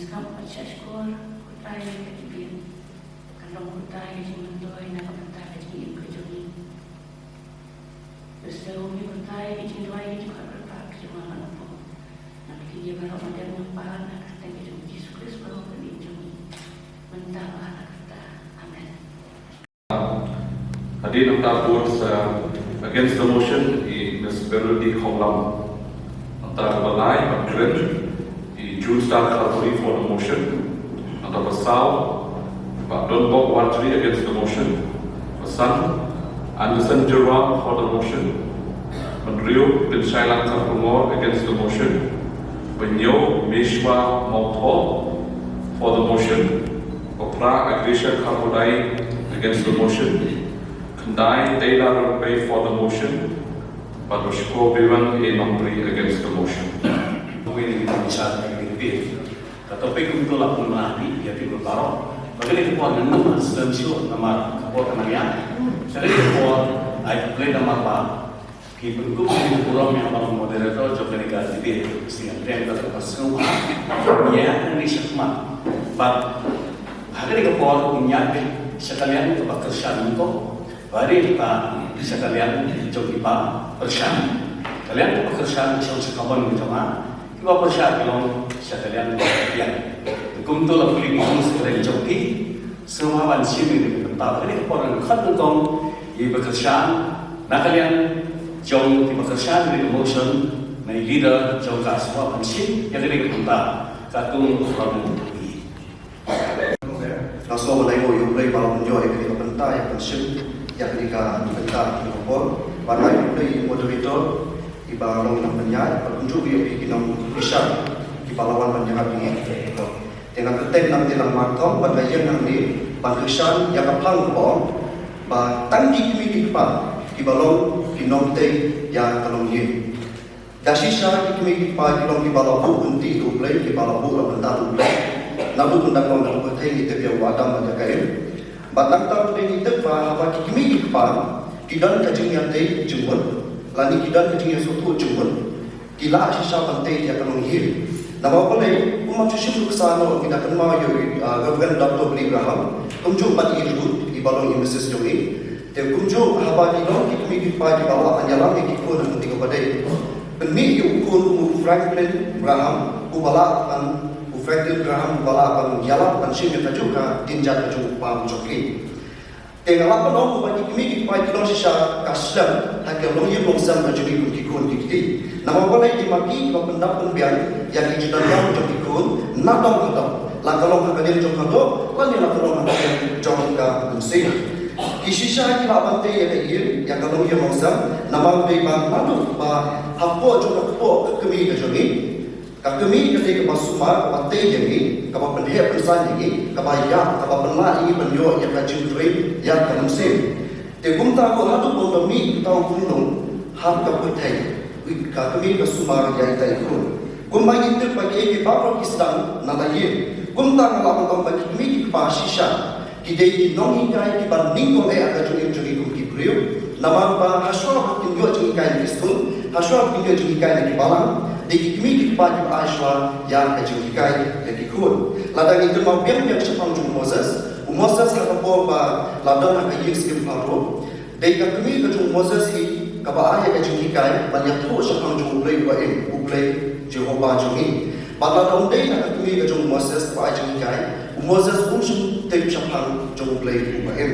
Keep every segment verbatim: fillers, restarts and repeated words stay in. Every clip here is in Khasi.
Sngap bad shah shkor, khutai ïa ka jingim. Kan long khutai ka jingmyntoi na ka bynta ka jingim ka jong ngi. Bad sngewbha khutai ka jingduwai ka jingkyrpad ka jong nga, nga pop. Na ka kti baroh nga dang ngam pat na ka kyrteng ka jong Jisu Khrist ba long ka jong ngi. Mynta bad ha ka kyrteng. Amen. Hadien nangta vote, uh, against the motion i Miss Beverly Khonglam. Nangta kaba lai bad kren i June Star Kharpuri for the motion. Nangta ba saw, ba Donbok Warjri against the motion. Ba san, Anderson Jyrwa for the motion. Ba hynriew, Pynshailang Kharkongor against the motion. Ba hynñiew, Meshwa Mawthoh for the motion. Ba phra, Agrisha Kharkongor against the motion. Khyndai, Deila Rymbai for the motion. Bad ba shiphew, Biwan A Nongri against the motion. Kawei na ki bynta ka jingpeit. Ka topic kumto la pynmih ïa phi baroh. Ba kane ka por ngan ym sdang shuh namar ka por ka nang ïaid. Kane ka por ai khublei namar ba phi pynkup ïa ka burom ïa nga ba long moderator jong kane ka debate. Sngewbha, kaba sngewbha ïa kane shakhmat. Bad ha kane ka por ngin ïaid sha ka liang kaba kyrshan nyngkong. Ba dei kata sha ka liang jong kiba pyrshah. Ka liang kaba kyrshan ka shong sha ka mon ka jong nga. Kiba pyrshah ki long sha ka liang kaba kyrpad. Kumto la pule ki jong sha ka liang jong ki. Sngewbha ban shim ïa ka bynta. Kane ka por ngan khot nyngkong ïa kiba kyrshan na ka liang jong kiba kyrshan ïa ka motion, na i leader jong ka, sngewbha ban shim ïa kane ka bynta. Ka tung ka tung. Nga sngewbha ban ai nguh ïa U Blei ba la pynïoh ïa kane ka bynta ïa ka shim ïa kane ka bynta ïa ka por. Ban ai nguh ïa u moderator iba long nongpynïaid bad kumjuh ïa phi ki nongbishar kiba la wan ban ïarap ïa ngi. Te nga kyrteng Namtilang Markhong bad nga ïeng hangne ban kyrshan ïa ka phang kaba ong ba tang ki kmie ki kpa kiba long ki nongtei ïa ka longïing. Da shisha ki kmie ki kpa ki long kiba la buh lynti da U Blei, kiba la buh la bynta da U Blei. Naduh mynta ka long da kaba pyrthei ngi tip ïa u Adam bad ïa ka Eve. Bad nangta ruh ngi tip ba haba ki kmie ki kpa ki don ka jingïatei jingmut lane ki don ka jingïasngewthuh jingmut, ki lah shisha ban tei ïa ka longïing. Namar balei? Kumba shu shim nuksa noh ngi da kynmaw ïa u, ah, Reverend Doctor Billy Graham kumjuh bad i Ruth iba long i Missus jong ngi. Te kumjuh haba ki long ki kmie ki kpa kiba lah ban ïalam ïa ki khun ha ka kti kaba dei. Pynmih ïa u khun u Franklin Graham uba lah ban, u Franklin Graham uba lah ban ïalap ban shim ïa kajuh ka kynjat ka jong u kpa u jong ki. Te nga lah ban ong ba ki kmie ki kpa ki long shisha ka slem ha ka longïing longsem ka jong ngi kum ki khun ki kti. Namar balei? Ki ma ki kiba pyndap pynbiang ïa ki juda jong ki khun na dong ka dong, la ka long ha ka liang jong ka doh lane la ka long ha ka liang jong ka mynsiem. Ki shisha ki lah ban tei ïa ka ïing, ïa ka longïing longsem, namar dei ba naduh ba hapoh jong ka kpoh ka kmie ka jong ngi, ka kmie ka dei kaba sumar, kaba tei ïa ngi, kaba pynheh pynsan ïa ngi, kaba ïap, kaba pynlah ïa ngi ban ïoh ïa ka jingtrei ïa ka mynsiem. Te kumta ruh haduh ba u da mih uta u khunlung ha ka pyrthei, ka kmie ka sumar ïa ita i khun. Kumba ngi tip ba kiei kiei baroh ki sdang na la ïing. Kumta nga lah ban ong ba ki kmie ki kpa shisha ki dei ki nonghikai kiba nyngkong eh ha ka jingim jong ngi kum ki briew. Namar ba hashwa ba kin ïoh jinghikai na ki skul, hashwa ba kin ïoh jinghikai na ki balang, dei ki kmie ki kpa kiba ai shuwa ïa ka jinghikai ïa ki khun. Lada ngi kynmaw biang biang shaphang jong u Moses, u Moses ha ka por ba la don ha ka ïing syiem Pharaoh, dei ka kmie ka jong u Moses hi kaba ai ïa ka jinghikai ban ïathuh shaphang jong U Blei uba im, U Blei Jehobah jong ngi. Bad lada ym dei na ka kmie ka jong u Moses kaba ai jinghikai, u Moses um shym tip shaphang jong U Blei uba im.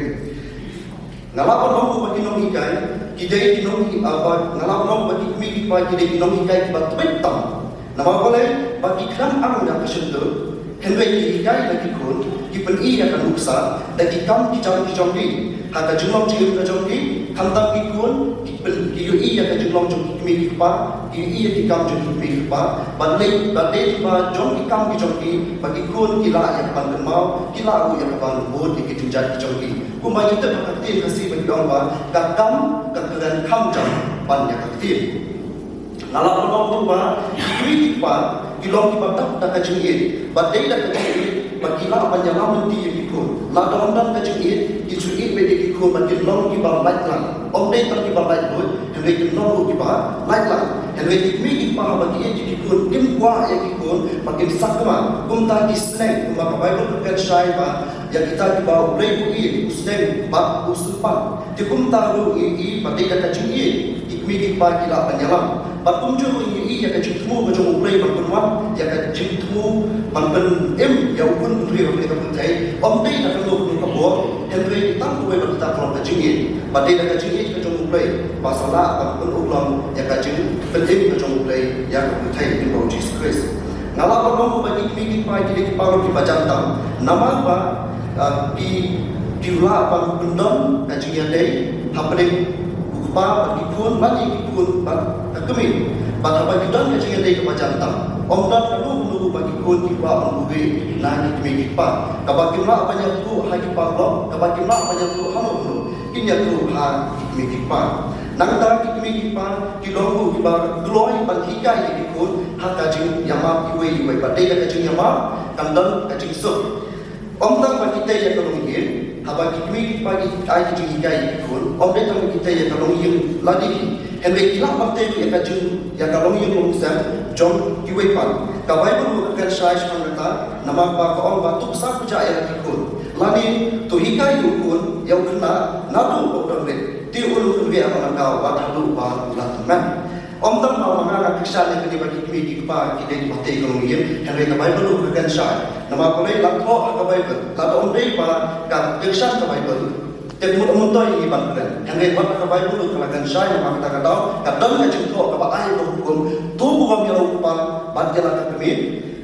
Nga lah ban ong ba ki nonghikai ki dei ki nonghi-, ah, ba, nga lah ban ong ba ki kmie ki kpa ki dei ki nonghikai kiba tbit tam. Namar balei? Ba ki khlem ang da ka shyntur, hynrei ki hikai da ki khun, ki pyni ïa ka nuksa da ki kam ki jam ki jong ki. Ha ka jinglong jingim ka jong ki, khamtam ki khun, ki pyn-, ki ïohi ïa ka jinglong jong ki kmie ki kpa, ki ïohi ïa ki kam jong ki kmie ki kpa. Ba lei, ba dei ba jong ki kam ki jong ki, ba ki khun ki lah ïa ka ban kynmaw, ki lah ruh ïa ka ban bud ïa ki jingjia ki jong ki. Kumba ngi tip ha ka ktien Khasi ba ki ong ba ka kam ka kren kham jam ban ïa ka ktien. Nga lah ban ong ruh ba ki kmie ki kpa ki long kiba dap da ka jingïeit, ba dei da ka jingïeit ba ki lah ban ïalam lynti ïa ki khun. Lada ym don ka jingïeit, kin shu ïeit beit ïa ki khun ba kin long kiba lait lang. Ym dei tang kiba lait buit, hynrei kin long ruh kiba lait lang. Hynrei ki kmie ki kpa haba ki ïeit ïa ki khun, kim Ba ïa ki khun ba kin sakma kumta ki sneng, kumba ka Baibl ka kren shai ba ïa kita kiba U Blei u ïeit u sneng bad u sumar. Te kumta ruh ngi ïohi ba dei da ka jingïeit ki kmie ki kpa ki lah ban ïalam. Bad kumjuh ruh ngi ïohi ïa ka jingthmu ka jong U Blei ban pynwan ïa ka jingthmu ban pynim ïa u khun bynriew ha ka pyrthei. Ym dei da kano kano ka bor, hynrei tang kawei ba kita ka long ka jingïeit. Ba dei da ka jingïeit ka jong U Blei ba sa lah ban pynurlong ïa ka jingpynim ka jong U Blei ïa ka pyrthei lyngba U Jisu Khrist. Nga lah ban ong ba ki kmie ki kpa ki dei ki paralok kiba jan tam. Namar ba, ah, ki, ki lah ban pyndon ka jingïadei hapdeng u kpa bad ki khun, lane ki khun bad ka kmie. Bad haba ki don ka jingïadei kaba jan tam, ym don kano kano ba ki khun ki kwah ban buhrieh na ki kmie ki kpa. Kaba kim lah ban ïathuh ha ki paralok, kaba kim lah ban ïathuh hano hano, kin ïathuh ha ki kmie ki kpa. Nangta ki kmie ki kpa ki long ruh kiba kloi ban hikai ïa ki khun ha ka jingïamap iwei ïa iwei. Bad dei da ka jingïamap kan don ka jingsuk. Ym tang ba ki tei ïa ka longïing, haba ki kmie ki kpa ki ai ka jinghikai ïa ki khun, ym dei tang ba ki tei ïa ka longïing lade hi, hynrei ki lah ban tei ruh ïa ka jing, ïa ka longïing longsem jong kiwei pat. Ka Baibl ruh ka kren shai shaphang kata, namar ba ka ong ba to pynjah ïa ki khun, lane to hikai ïa u khun, ïa u khynnah, naduh ba u dang rit, te un kynriah ha ka langkhaw bad haduh ba u la tymmen. Ym tang ba ma nga nga kyrshan ïa kane ba ki kmie ki kpa ki dei kiba tei ïa ka longïing, hynrei ka Baibl ruh ka kren shai. Namar balei? La thoh ha ka Baibl, lada ym dei ba ka kyrshan ka Baibl, te mut ym myntoi ngi ban kren. Hynrei wat ka Baibl ruh ka la kren shai, namar kata ka daw ka don ka jingthoh kaba ai ka hukum, to burom ïa u kpa bad ïa la ka kmie,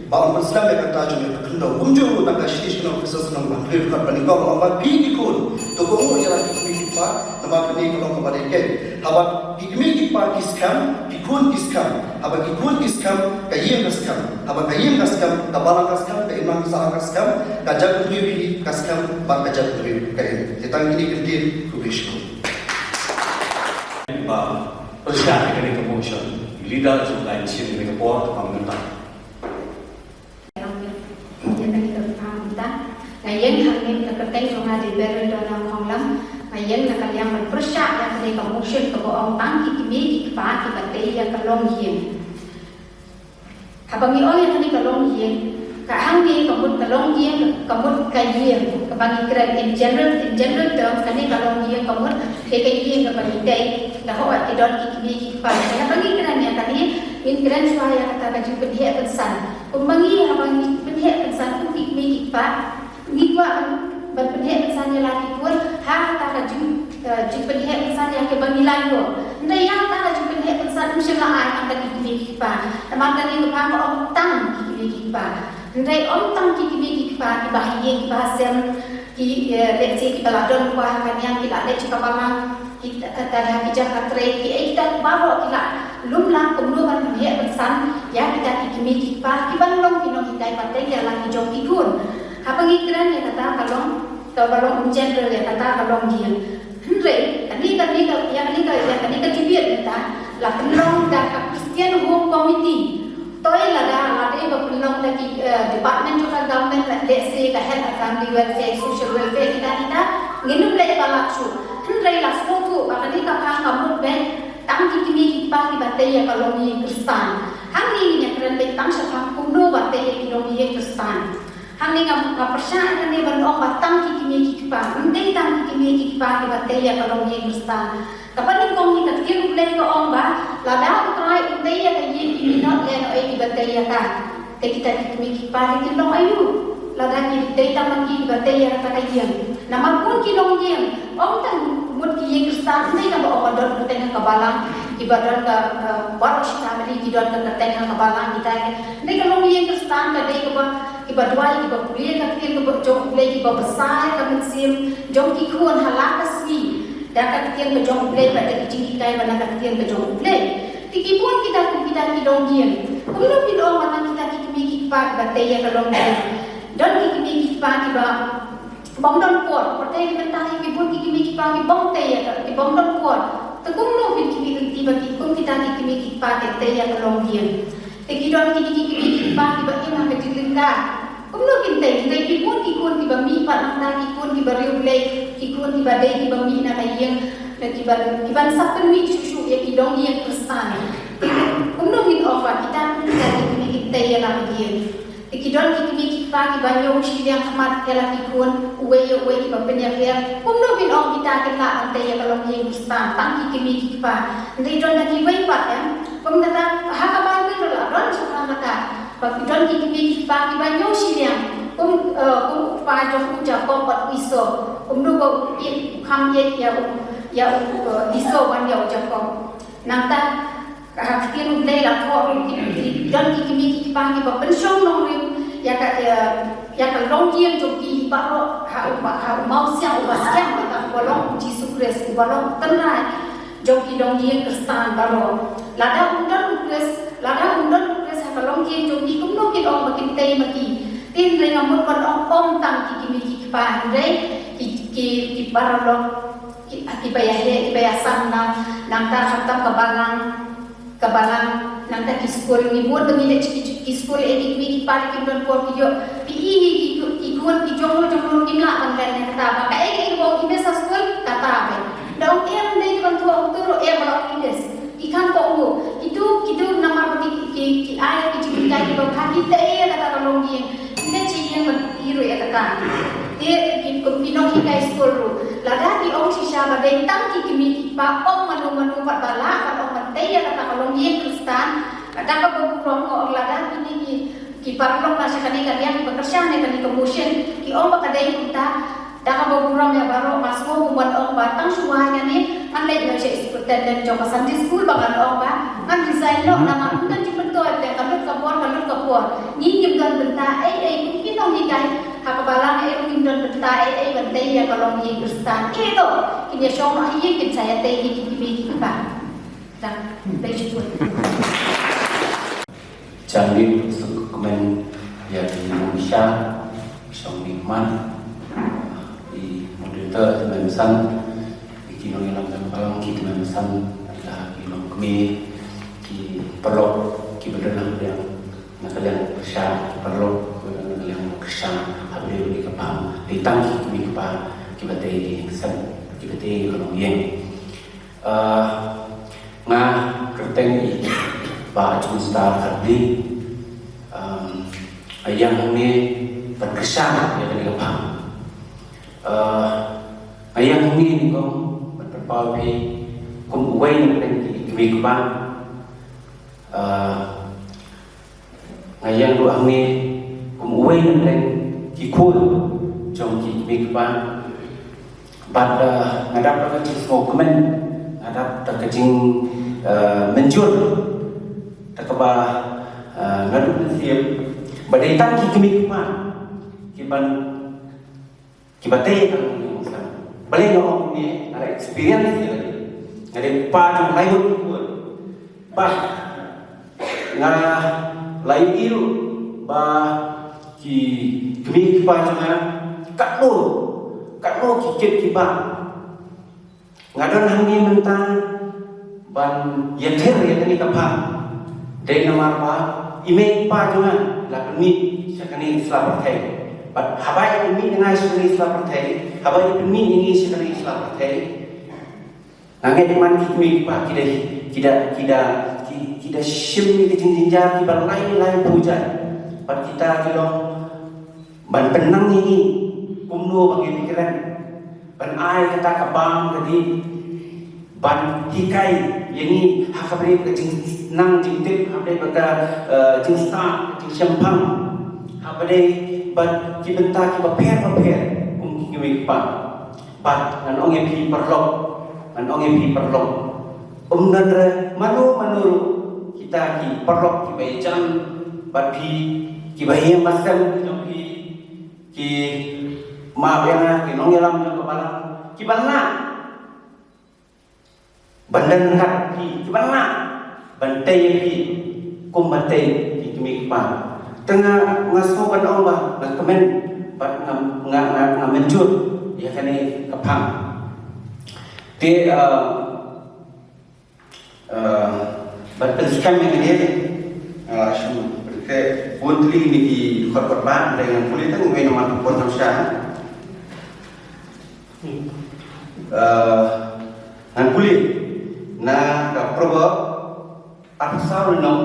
ba un pynslem ïa ka kynta jong ïa ka khyndew. Kumjuh ruh na ka shithi sha ki nong Ephesos lynnong ba hynriew dkhot ba nyngkong, ong ba phi ki khun, to kohnguh ïa la ki kmie ki kpa, namar kane ka long kaba dei keiñ. Haba ki kmie ki kpa ki skhem, ki khun ki skhem. Haba ki khun ki skhem, ka ïing ka skhem. Haba ka ïing ka skhem, ka balang ka skhem, ka imlang ka sahlang ka skhem, ka jaitbynriew hi ka skhem, bad ka jaitbynriew ka im. Te tang kine ki kyntien, khublei shibun. Ba pyrshah ïa kane ka motion, leader jong ka I C M kane ka por ka mynta. Ïa kane ka kam mynta nga ïeng hangne na ka kyrteng jong nga dei Beryl Donna Khonglam. Nga ïeng na ka liang ban pyrshah ïa kane ka motion kaba ong tang ki kmie ki kpa kiba tei ïa ka longïing. Haba ngi ong ïa kane ka longïing, ka hangne ka mut ka longïing ka mut ka ïing kaba ngi kren in general, in general terms kane ka longïing ka mut ka ïing kaba ngi tei. Te hooid ki don ki kmie ki kpa. Haba ngi kren ïa kane ngin kren shuwa ïa kata ka jingpynheh pynsan. Kumba ngi, haba ngi pynheh pynsan kum ki kmie ki kpa, ngi kwah ban pynheh pynsan ïa la ki khun ha kata ka jing, eh, jingpynheh pynsan ïa kiba ngi la ïoh. Hynrei ïa kata ka jingpynheh pynsan ym shym la ai tang da ki kmie ki kpa. Namar kane ka ba nga ong tang ki kmie ki kpa. Hynrei ym tang ki kmie ki kpa kiba ha ïing kiba ha sem, ki, eh, let's say kiba la don kwah ha ka niam, ki la leit sha ka balang, ki, eh, tad ha ki jaka trei, kiei kita baroh ki la lum lang kumno ban pynheh pynsan ïa kita ki kmie ki kpa kiban long ki nonghikai pateng ïa la ki jong ki khun. Haba ngi kren ïa kata ka long, kaba long in general ïa kata ka longïing. Hynrei kane, kane ka, ïa kane ka, ïa kane ka jingbieit mynta la pynlong da ka Christian Home Committee. Toi lada, lada ba pynlong da ki, eh, department jong ka government, let's say ka health and family welfare, social welfare, kita kita, ngin ym leh ba lad shuh. Hynrei la sngewthuh ba kane ka phang ka mut beit tang ki kmie ki kpa kiba tei ïa ka longïing Khristan. Hangne ngin ïa kren beit tang shaphang kumno ba tei ïa ki longïing Khristan. Hangne nga, nga pyrshah ïa kane ban ong ba tang ki kmie ki kpa, ym dei tang ki kmie ki kpa kiba tei ïa ka longïing Khristan. Kaba nyngkong hi ka ktien U Blei ka ong ba lada U Trai u tei ïa ka ïing, ki minot lehnohei kiba tei ïa ka. Te kita ki kmie ki kpa ki kin long aïu lada ki dei tang ma ki kiba tei ïa kata ka ïing? Namar bun ki longïing, ym tang mut ki ïing Khristan, ym dei tang ba ong ba don kyrteng ha ka balang, kiba don ka, ka baroh shi family ki don ka kyrteng ha ka balang kita. Hynrei ka longïing Khristan ka dei kaba, kiba duwai, kiba pule ka ktien ka jong U Blei, kiba bsa ïa ka mynsiem jong ki khun ha la ka sngi da ka ktien ka jong U Blei bad da ki jinghikai ba na ka ktien ka jong U Blei. Te ki bun kita, kum kita ki longïing. Kumno phin ong ba na kita ki kmie ki kpa kiba tei ïa ka longïing? Don ki kmie ki kpa kiba bym don por, por te ki mynta hi ki bun ki kmie ki kpa ki bym tei ïa ka, ki bym don por. Te kumno phin khmih lynti ba ki, kum kita ki kmie ki kpa kin tei ïa ka longïing? Te ki don ki, ki, ki kmie ki kpa kiba im ha ka jinglyngkar. Kumno kin tei? Hynrei ki bun ki khun kiba mih pat nangta, ki khun kiba riewblei, ki khun kiba dei kiba mih na ka ïing, kiba, kiban sa pynmih shuh shuh ïa ki longïing Khristan. Kumno ngin ong ba kita, kita ki kmie ki Tei ïa la ka ïing. Te ki don ki kmie ki kpa kiba ñiew shiliang khmat ïa la ki khun, uwei ïa uwei kiba pynïapher. Kumno phin ong kita kin lah ban tei ïa ka longïing Khristan, tang ki kmie ki kpa. Hynrei don da kiwei pat em. Kum kata, ha ka Baibl ruh la don shaphang kata. Ba ki don ki kmie ki kpa kiba ñiew shiliang. Kum, eh, kum u kpa jong u Jakob bad u Esau. Kumno ba u ïeit, u kham ïeit ïa u, ïa u, eh, Esau ban ïa u Jakob. Nangta, ha ka ktien U Blei la thoh ruh ki, ki, don ki kmie ki kpa kiba pynshong nongrim ïa ka, ïa, ïa ka longïing jong ki baroh ha u, ha u mawsiang uba skhem, kata uba long u Jisu Khrist, uba long u tynrai jong ki longïing Khristan baroh. Lada um don u Khrist, lada um don u Khrist ha ka longïing jong ki, kumno kin ong ba kin tei ma ki? Te hynrei nga mut ban ong, ym tang ki kmie ki kpa, hynrei ki, ki, ki paralok, ki, kiba ïaheh, kiba ïasam na, nangta khamtam ka balang, ka balang, nangta ki skul, ngi mut ba ngi leit ki, ki skul, eh, ki kmie ki kpa kim don por ki ïoh. Phi i hi ki, ki, ki khun ki jong no jong no kim lah ban len ïa kata ba kaei kaei ba ong i miss ha skul, kata beit. Da ong em dei ban thoh ong tu ruh em ba la ong i miss. Ki kham kohnguh. Kitu, kitu namar ba ki, ki, ki ai ki jinghikai kiba bha, ki tei ïa kata ka longïing. Ki leit sha ïing ban i ruh ïa kata. Te ki, ki nonghikai skul ruh. Lada ki ong shisha ba dei tang ki kmie ki kpa, ym mano mano pat ba lah ban ong ban tei ïa kata ka longïing Khristan. Kata kaba burom, nga ong lada kine ki, ki paralok na sha kane ka liang kiba kyrshan ïa kane ka motion, ki ong ba ka dei kumta. Da kaba burom ïa baroh, nga sngew bun ban ong ba tang shuwa ïa kane ngan leit noh sha i superintendent jong ka Sunday school ba ngan ong ba ngan resign noh, namar ym don jingmyntoi, pynban ka lut ka por, ka lut ka por. Ngi ngim don bynta ei ei, kum ki nonghikai ha ka balang ei ruh ngim don bynta ei ei ban tei ïa ka longïing Khristan. Ei to, kin ïa shong noh ha ïing, kin sa ïa tei ïa ki kmie ki kpa. Dang, dei shiput. Jan Lim, suk kmen ïa ki nongshah, shong ni kmen, i moderator, i tymmen basan, i ki nongïalam jong ka balang, ki tymmen basan, lada ki nongkmie, ki paralok, kiba don ha ka liang, na ka liang pyrshah, ki paralok, kiba don na ka liang pyrshah, ha ka liang ka phang, dei tang ki kmie ki kpa, kiba tei ki ïing ki sem, kiba tei ka longïing. Ah, nga kyrteng i Bah Jungstar Khardi, um, nga ïeng hangne ban kyrshan ïa kane ka phang. Ah, nga ïeng hangne nyngkong ban pynpaw ïa phi kum uwei na pdeng ki kmie ki kpa. Ah, nga ïeng ruh hangne kum uwei na pdeng ki khun jong ki kmie ki kpa. Bad, eh, nga dap da ka jingsngewkmen, nga dap da ka jing, eh, mynjur, da kaba, eh, nga dap mynsiem ba dei tang ki kmie ki kpa kiban, kiba tei ïa ka longïing. Balei nga ong kumne, nga la experience ïa kane. Nga dei kpa jong lai ngut ki khun. Bah, nga la ïohi ruh ba ki kmie ki kpa jong nga, katno, katno ki kit ki bah. Nga don hangne mynta ban ïathir ïa kane ka phang. Dei namar ba i mei i pa jong nga la pynmih sha kane ka sla pyrthei. Bad haba i pynmih ïa nga sha kane ka sla pyrthei, haba i pynmih ïa ngi sha kane ka sla pyrthei, nga ngeit man ki kmie ki kpa ki da, ki da, ki da, ki, ki da shim ïa ka jingjynjar kiba lai lai phew jait. Bad kita ki long ban pynnang ïa ngi kumno ba ngin kren, ban ai kata ka bam ka dih, ban hikai ïa ngi ha kaba dei ka jingnang jingtip, ha kaba dei ka, eh, jingstad jingshemphang, ha kaba dei bad ki bynta kiba pher ba pher kum ki kmie ki kpa. Bad ngan ong ïa phi paralok, ngan ong ïa phi paralok, um don re mano mano ruh kita ki paralok kiba ïajan bad phi, kiba ïeng ba sem ki jong phi, ki map ïa nga, ki nongïalam jong ka balang, kiban lah ban don ryngkat phi, kiban lah ban tei ïa phi kumba tei ki kmie ki kpa. Te nga, nga sngew ban ong ba nga kmen bad nga, nga, nga, nga mynjur ïa kane ka phang. Te, eh, eh, ban pynskhem ïa kane, eh, shu pynskhem bun tylli kine ki khot khot ba, hynrei ngan pule tang wei namar ka por kam shah. Eh, ngan pule na ka Proverb arphew saw lynnong,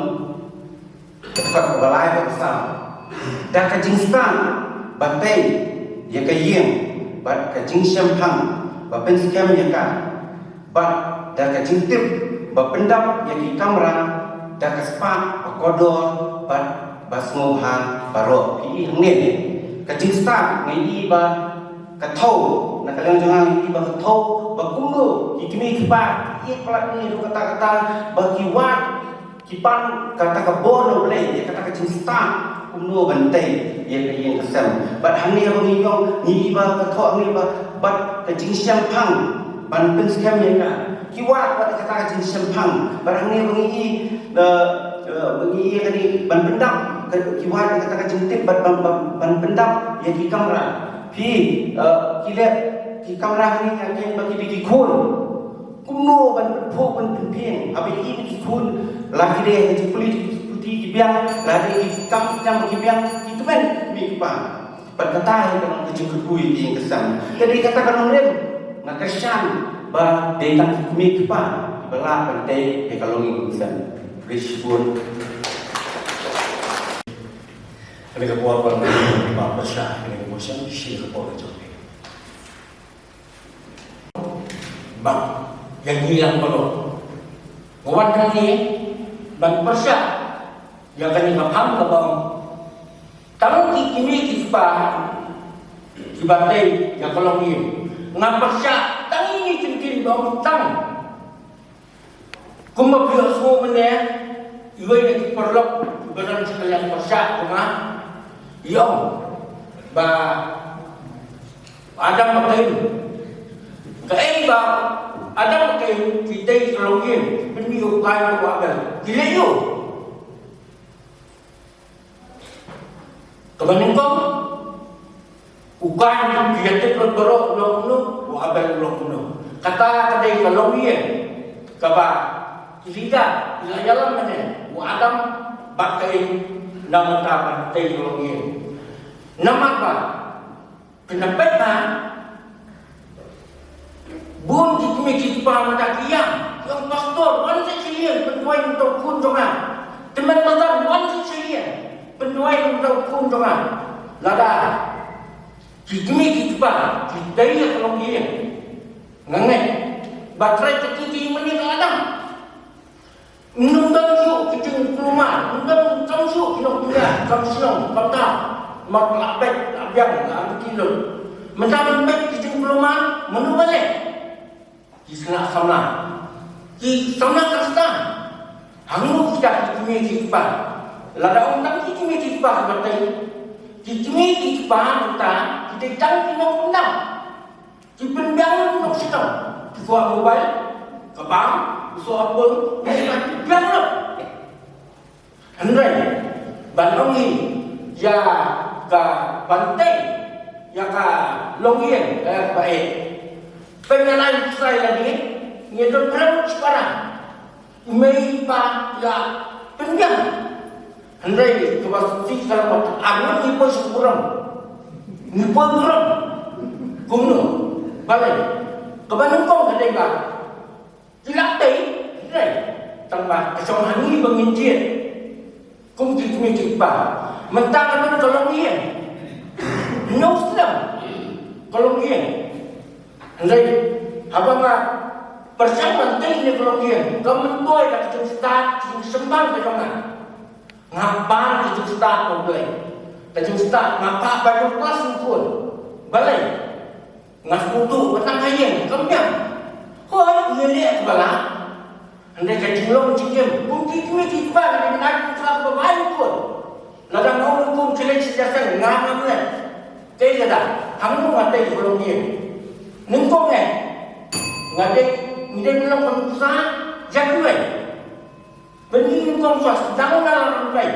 Ba lai ba saw. Da ka jingstad ba tei ïa ka ïing bad ka jingshemphang ba pynskhem ïa ka, bad da ka jingtip ba pyndap ïa ki kamra da ka spah ba kordor bad ba sngewbha baroh. Phi i hangne ne ka jingstad, nga i ba ka thew, na ka liang jong nga nga i ba ka thew ba kumno ki kmie ki kpa ki ïa palat ne ruh katta katta ba ki wad ki pan kata ka bor na U Blei ïa kata ka jingstad kumno ban tei ïa ka ïing ka sem. Bad hangne ba ngi ïong ngi i ba ka thoh hangne ba bad ka jingshemphang ban pynskhem ïa ka. Ki wad bad kata ka jingshemphang bad hangne ba ngi i, eh, eh, ba ngi i ïa kane ban pyndap ka, ki wad ïa kata ka jingtip bad ban, ban, ban pyndap ïa ki kamra. Phi, eh, ki leh ki kamra hangne ïa ki ba ki dei ki khun. Kumno ban pynphuh ban pynphieng haba ïa ki khun, la ki dei ha ka jingpule jingputi ki biang, la dei ki kam ki jam ki biang, ki kmen ki kmie ki kpa. Bad kata hi ka long ka jingkyrkhu ïa ka ïing ka sem. Ka dei kata ka nongrim, nga kyrshan ba dei tang ki kmie ki kpa kiba lah ban tei ïa ka longïing longsem. Khublei shibun. Kane ka por ban pynphylla pyrshah kane ka motion, shi ka por ka jong. Bad ïa ngi lang baroh. Nga wan hangne ban pyrshah ïa kane ka phang kaba ong tang ki kmie ki kpa kiba tei ïa ka longïing. Nga pyrshah tang ine i kyntien ba ong tang. Kumba phi ïohsngew mynne, iwei na ki paralok ba don sha ka liang pyrshah jong nga i ong ba Adam bad Kain, kaei ba Adam bad Kain ki tei ka longïing, pynmih u Kain bad u Abel, ki leh aiu? Kaba nyngkong, u Kain, ki ïatip lut baroh u long kumno, u Abel u long kumno. Kata ka dei ka longïing kaba ki leader ki la ïalam mynne, u Adam bad Kain, na ka bynta ban tei ka longïing. Namar ba kynda pep ha Bun ki kmie ki kpa mynta ki ïam, ki ong, "Pastor, wan sha ïing pynduwai na uta u khun jong nga. Tymmen Pastor, wan sha ïing pynduwai na uta u khun jong nga." Lada ki kmie ki kpa ki tei ïa ka longïing, nga ngeit ba trei ka kti ki mynnin ka la dang. Ym don shuh ki jingkulmar, ym don, kam shuh ki nongpynïaid, kam shnong, kam tam. Mar la beit, la biang, la amti lut. Mynta ban beit ki jingkulmar, mano ba leh? Ki khynnah samla. Ki samla Khristan. Hangno kita ki kmie ki kpa? Lada ong tang ki kmie ki kpa kiba tei, ki kmie ki kpa mynta ki dei tang ki nongpyndam. Ki pynbiang lut noh shitom, ki kwah mobile, ka bam, u soh apple, ki pynbiang lut. Hynrei ban ong hi ïa ka ban tei ïa ka longïing, eh, ba eh. Pynbiang lut, sa ïa lade, ngi don phrang shipara. I mei i pa i la pynbiang. Hynrei kaba sngewsih ka long ba ngi poi sha burom. Ngi poi burom. Kumno? Balei? Kaba nyngkong ka dei ba ki la tei, hynrei tang ba ka shong ha ngi ba ngin jied kum ki kmie ki kpa. Mynta ka don ka longïing. Hynñiew snem ka longïing. Hynrei haba nga pyrshang ban tei ïa ka longïing, ka myntoi da ka jingstad, ka jingshemphang ka jong nga. Nga pan ka jingstad, U Blei. Ka jingstad, nga phah Bible class, nga khun. Balei? Nga sngewthuh ba tang ha ïing kam biang. Hooid, ïa leh ba lah. Hynrei ka jinglong jingim, kum ki kmie ki kpa, ki dei ban ai kum ka ba bai, nga khun. Lada nga ong kum, khie leit sha seng, nga ngam leh. Te lada hangno nga tei ka longïing? Nyngkong eh, nga dei, nga dei ban long ka nuksa ïa kiwei. Pynnyngkong sa sdang na la rynkai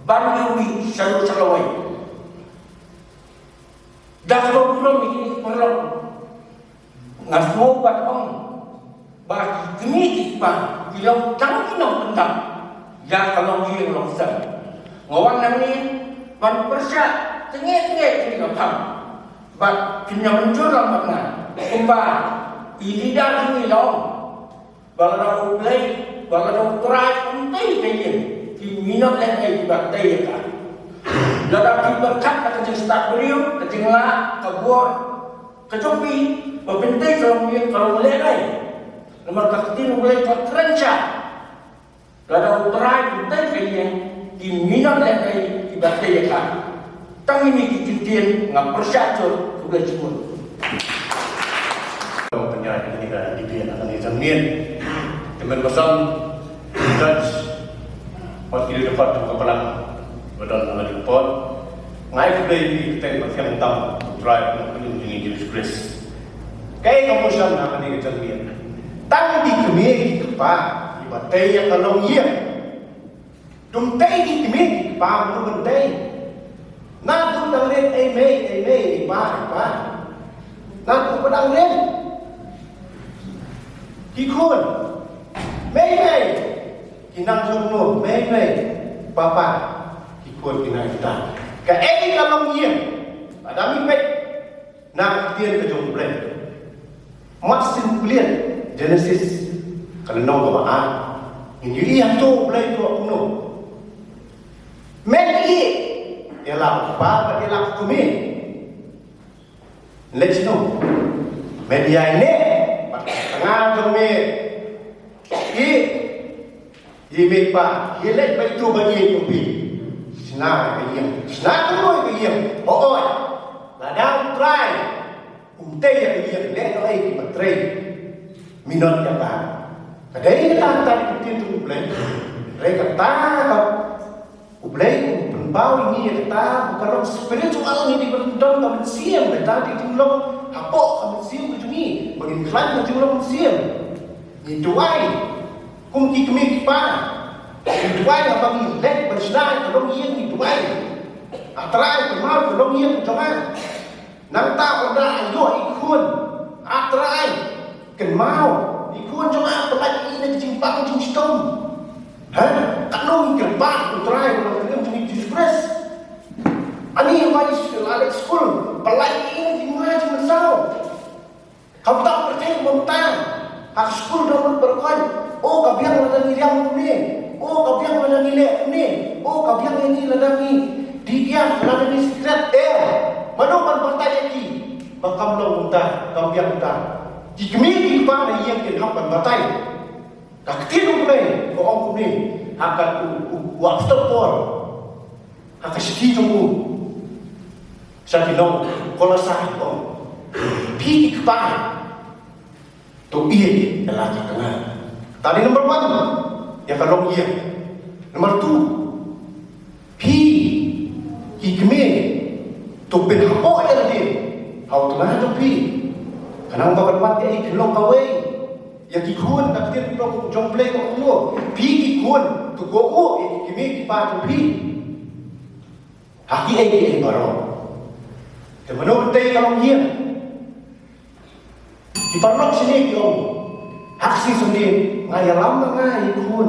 ban ïohi sha lawei. Da ka burom ïa ki paralok. Nga sngew ban ong ba ki kmie ki kpa ki long tang ki nongpyndap ïa ka longïing longsem. Nga wan nangne ban pyrshah tyngai tyngai ïa ka phang. Bad kin ïa mynjur lang bad nga kumba i leader jong ngi la ong. Ba lada U Blei, ba lada U Trai um tei ka ïing, ki Minot lehnohei kiba tei ïa ka. Lada phi pyrkhat na ka jingstad briew, ka jinglah, ka bor, ka jong phi, ba pyntei ka longïing ka long lehnohei. Namar ka ktien U Blei ka kren sha. Lada U Trai u tei ka ïing, ki minot lehnohei kiba tei ïa ka. Tang ine ki ktien nga pyrshah jur, khublei shibun. Pynïaid ïa kane ka debate ha kane ka janmiet. Te mynba san, judge, wat ki dei dapat ka balang ba don ha kane ka por. Nga ai khublei ïa phi kyrteng ba thiang tam, U Trai u Nongpynim jong ngi Jisu Khrist. Kaei ka motion ha kane ka janmiet? Tang ki kmie ki kpa kiba tei ïa ka longïing. Dum tei ki kmie ki kpa, dum ban tei. Na tu dang rim ei mei, ei mei, ei pa, ei pa. Na tu pa dang rim. Ki khun. Mei mei. Ki nang jong no, mei mei. Pa pa. Ki khun ki nang kita. Kaei ka longïing? Lada ngi peit na ka ktien ka jong U Blei. Mat sien Pliet, Genesis, ka lynnong kaba ar. Ngin ïohi hato U Blei u ong kumno. Men ïa, ïa la u kpa bad ïa la u kmie. Leit sha no. Men ïa ine, bad ka tnga jong me. Ïa, ïa me pa, ïa leit bad itu ba ïa jong phi. Shna ka ïing, shna ka roi ka ïing. Hooid. Lada U Trai um tei ïa ka ïing, lehnohei kiba trei. Minot ïa ka. Ka dei kata ka ktien jong U Blei. Hynrei kata ka U Blei u pynpaw ïa ngi ïa kata, ba ka long spiritual, ngi dei ban don ka mynsiem, kata dei jinglong hapoh ka mynsiem ka jong ngi, ba ngin khlaiñ ka jinglong mynsiem. Ngi duwai kum ki kmie ki kpa. Ngi duwai haba ngi leit ban shna ïa ka longïing, ngi duwai, A Trai, kynmaw ka longïing jong nga. Nangta ynda ïoh i khun, A Trai, kynmaw i khun jong nga, pyllait ïa i na ka jingbam jingshitom. Ha? Katno ngi kyrpad, U Trai, U Nongpynim jong ngi Jisu Khrist. Ani, haba i la leit skul, pyllait ïa i na ka jingbam jingmynsaw. Kumta pyrthei mynta ha ka skul dang mut ba la koit. O ka biang lada ngi riam kumne. O ka biang lada ngi leh kumne. O ka biang ïa ngi lada ngi dih biang, lada ngi sikret. Eh, mano ban batai ïa ki ba kam long kumta, kam biang kumta? Ki kmie ki kpa na ïing kin hap ban batai. Ka ktien U Blei ka ong kumne ha ka u, u, u apostol Paul. Ha ka shithi jong u sha ki nong Kolossai u ong, phi ki kpa, to ïeit ïa la ka tnga. Ta dei number one, ïa ka longïing. Number two, phi ki kmie, to pynhapoh ïa lade ha u tnga jong phi. Khnang ba kan wan ïa i khyllung kawei. Ïa ki khun, ka ktien jong U Blei ka ong kumno. Phi ki khun, to kohnguh ïa ki kmie ki kpa jong phi ha kiei kiei baroh. Te mano ban tei ka longïing? Ki paralok shane ki ong, ha ka sngi Sunday nga ïalam ma nga ïa ki khun.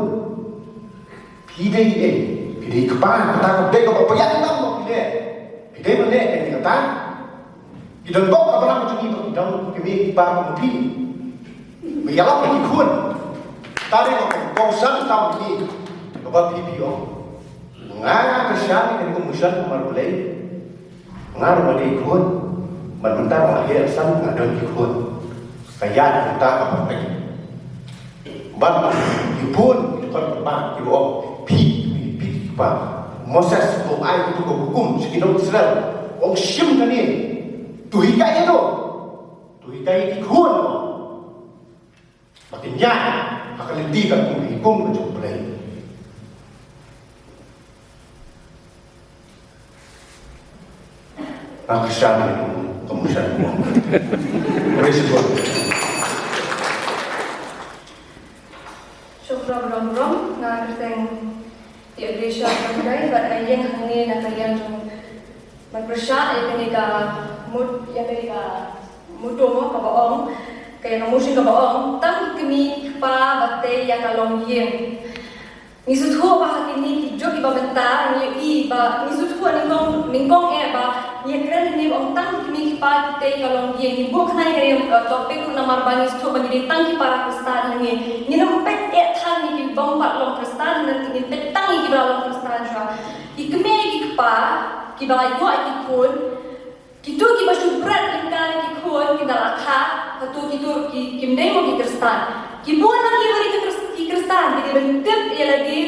Phi dei ei? Phi dei kpa, kata ka dei kaba pynïaid tam ba phi leh. Phi dei ban leh ei kata? Ki don bok ka balang jong ngi ba ki don ki kmie ki kpa kum phi. Ba ïalam ïa ki khun. Tang ba kongsan tam ki. Kaba phi phi ong, nga kyrshan ïa kane ka motion namar balei? Nga ruh nga dei khun. Bad mynta nga heh san nga don ki khun. Ka ïaid mynta ka pyrthei. Bad ki bun ki khun ba ki ong, phi, phi, phi, phi. Moses u ai kito ki hukum sha ki nong Israel. Ong shim kane. To hikai ïa no. To hikai ïa ki khun. Ba kin ïaid ha ka lynti katkum ki hukum ka jong U Blei. Nga kyrshan ïa ka motion. Praise God. Shukran, Rom Rom, nga kyrteng Ïa Grisha Khamdai, bad nga ïeng hangne na ka liang jong ban pyrshah ïa kane ka mut, ïa kane ka mutto mo kaba ong, ka ïa ka motion kaba ong, tang ki kmie ki kpa ba tei ïa ka longïing. Ngi sngewthuh ba ha kine ki juk kiba mynta ngi ïohi ba ngi sngewthuh nyngkong, nyngkong eh ba Ngi kren hangne ba ong tang ki kmie ki kpa ki tei ka longïing. Ngi buh khnang ïa ka, eh, topic ruh namar ba ngi sngewthuh ba ngi dei tang ki para Khristan hangne. Ngin ym peit eh than ïa ki bym pat long Khristan, hynrei ngin peit tang ïa kiba la long Khristan shuwa. Ki kmie ki kpa kiba la ïoh ïa ki khun, kito kiba shu bret lyngkar ïa ki khun, kiba la kha, hato kito ki, kim dei mo ki Khristan. Ki bun na ki ba dei ki Khris-, ki Khristan, ki dei ban tip ïa lade.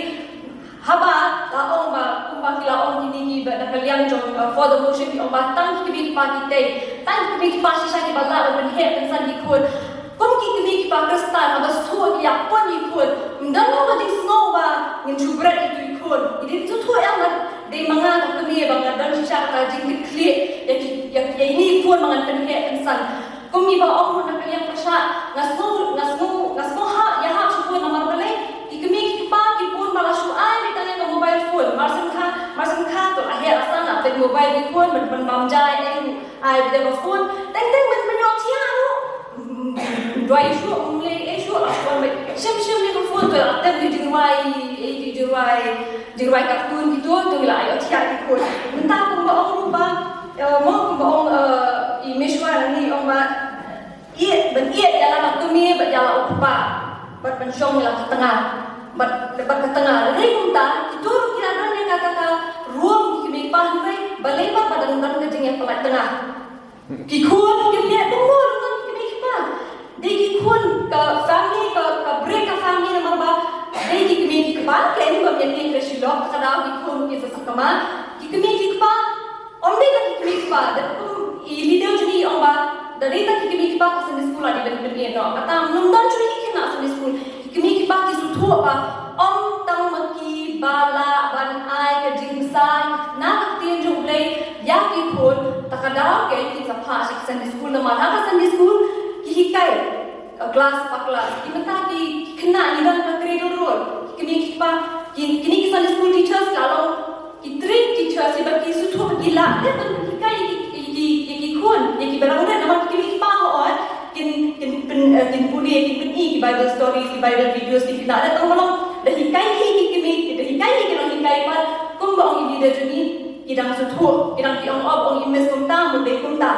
Haba la ong ba, kumba ki la ong kine kiba na ka liang jong, uh, for the motion, ki ong ba tang ki kmie ki kpa ki tei, tang ki kmie ki kpa shisha kiba lah ban pynheh pynsan ki khun. Kum ki kmie ki kpa Khristan haba shu ki ïa pun ki khun, ym don mo ka jingsngew ba ngin shu bret ïa ki khun. Ki dei shu thuh ïa nga, dei ma nga ka kmie ba nga don shisha ka jingkitkhlieh ïa ki, ïa, ïa ine i khun ba ngan pynheh pynsan. Kum ngi ba ong ruh na ka liang pyrshah, nga sngew, nga sngew, nga sngew ha, ïahap shibun namar balei, ki kmie ki kpa ki bun ba la shu ai beit tang ïa ka mobile phone, mar shen kha, mar shen kha to la heh la san la peit mobile ki khun, ban, ban bam ja ei ruh ai beit ïa ka phone, teng teng ban, ban ïoh thiah ruh. Duwai shuh, ym lei ei shuh, la phone beit. Shim shim ïa ka phone to la tem ki jingrwai, ei ki jingrwai, jingrwai cartoon kito, to la ïoh thiah ki khun. Mynta kum ba ong ruh ba, eh, mo kum ba ong, eh, i Mishwar ni ong ba, Ïeit, ban ïeit ïa la ka kmie bad ïa la u kpa, bad ban shong ïa la ka tnga, bad, bad ka tnga. Hynrei kumta, kito ruh ki la don ïa kata ka role ki kmie kpa hynrei, balei pat ba dang don ka jingïapynlait tnga. Ki khun ki kmie, kumno ruh ki kmie kpa. Dei ki khun ka family, ka, ka briew ka family namar ba dei ki kmie ki kpa, ki ïa ba ïa ki kre shilok, ka daw ki khun ki sa sakma, ki kmie ki kpa. Ym dei tang ki kmie ki kpa, da kum i leader jong ngi i ong ba, da dei tang ki kmie ki kpa ka Sunday school la dei ban pyni noh. Kata ym don shuh ki khynnah Sunday school. Ki kmie ki kpa ki sngewthuh ba ym tang ma ki ba lah ban ai ka jingbsai na ka ktien jong U Blei ïa ki khun, ta ka daw kein kin sa phah sha ki Sunday school namar ha ka Sunday school ki hikai, uh, class pa class. Ki mynta ki, ki khynnah ngi don ka cradle role. Ki kmie ki kpa ki, kine ki Sunday school teachers la long ki trained teachers, ïa ba ki sngewthuh ba ki lah dep ban hikai ïa ki, ïa ki, ïa ki khun, ïa kiba dang rit, namar ki kmie ki kpa hooid kin, kin pyn, eh, kin pule, kin pyni ki Bible stories, ki Bible videos, ki khynnah dep tang ba long da hikai hi ki kmie, da hikai hi ki nonghikai pat, kumba ong i leader jong ngi, ki dang sngewthuh, ki dang ki ong, oh, ong i miss kumta, mut dei kumta.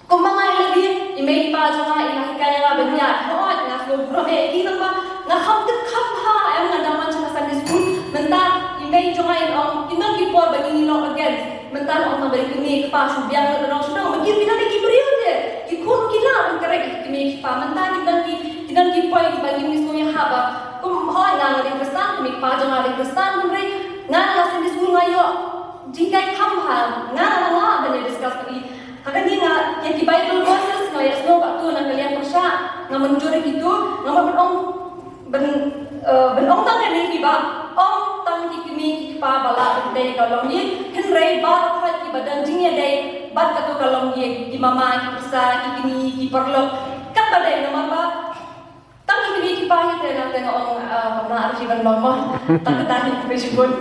Kumba nga ïa lade, i mei i pa jong nga i la hikai ïa nga ban ïaid, hooid nga sngewbha eh ki, tang ba nga kham tip kham bha, em, nga dang wan sha ka Sunday school. Mynta i mei jong nga i ong, kin don ki por ba ngin ïalong again. Mynta nga ong, tang ba dei kmie kpa shu biang lut, nga ong shu dang, ba ki, ki don ki briew te, ki khun ki lah ban kren ki kmie ki kpa. Mynta ki don ki, ki don ki point kiba ngin ïohsngew ïa ha ba kum, hooid nga, nga dei Khristan, kmie kpa jong nga dei Khristan, hynrei nga na Sunday school nga ïoh jinghikai kham bha, nga nga lah ban ïa discuss bad i. Ha kane nga, ïa ki Bible verses nga ïa sngew katto na ka liang pyrshah, nga mynjur ïa kito, nga mut ban ong, ban, eh, ban ong tang kane hi ba, ym tang ki kmie ki kpa ba lah ban tei ka longïing, hynrei baroh kiba don jingïadei bad kato ka longïing, ki mama, ki pyrsa, ki kñi, ki paralok, katba dei namar ba tang ki kmie ki kpa hi te, nga te nga ong, ah, ma ar hi ban long mo. Tang kata hi, khublei shibun.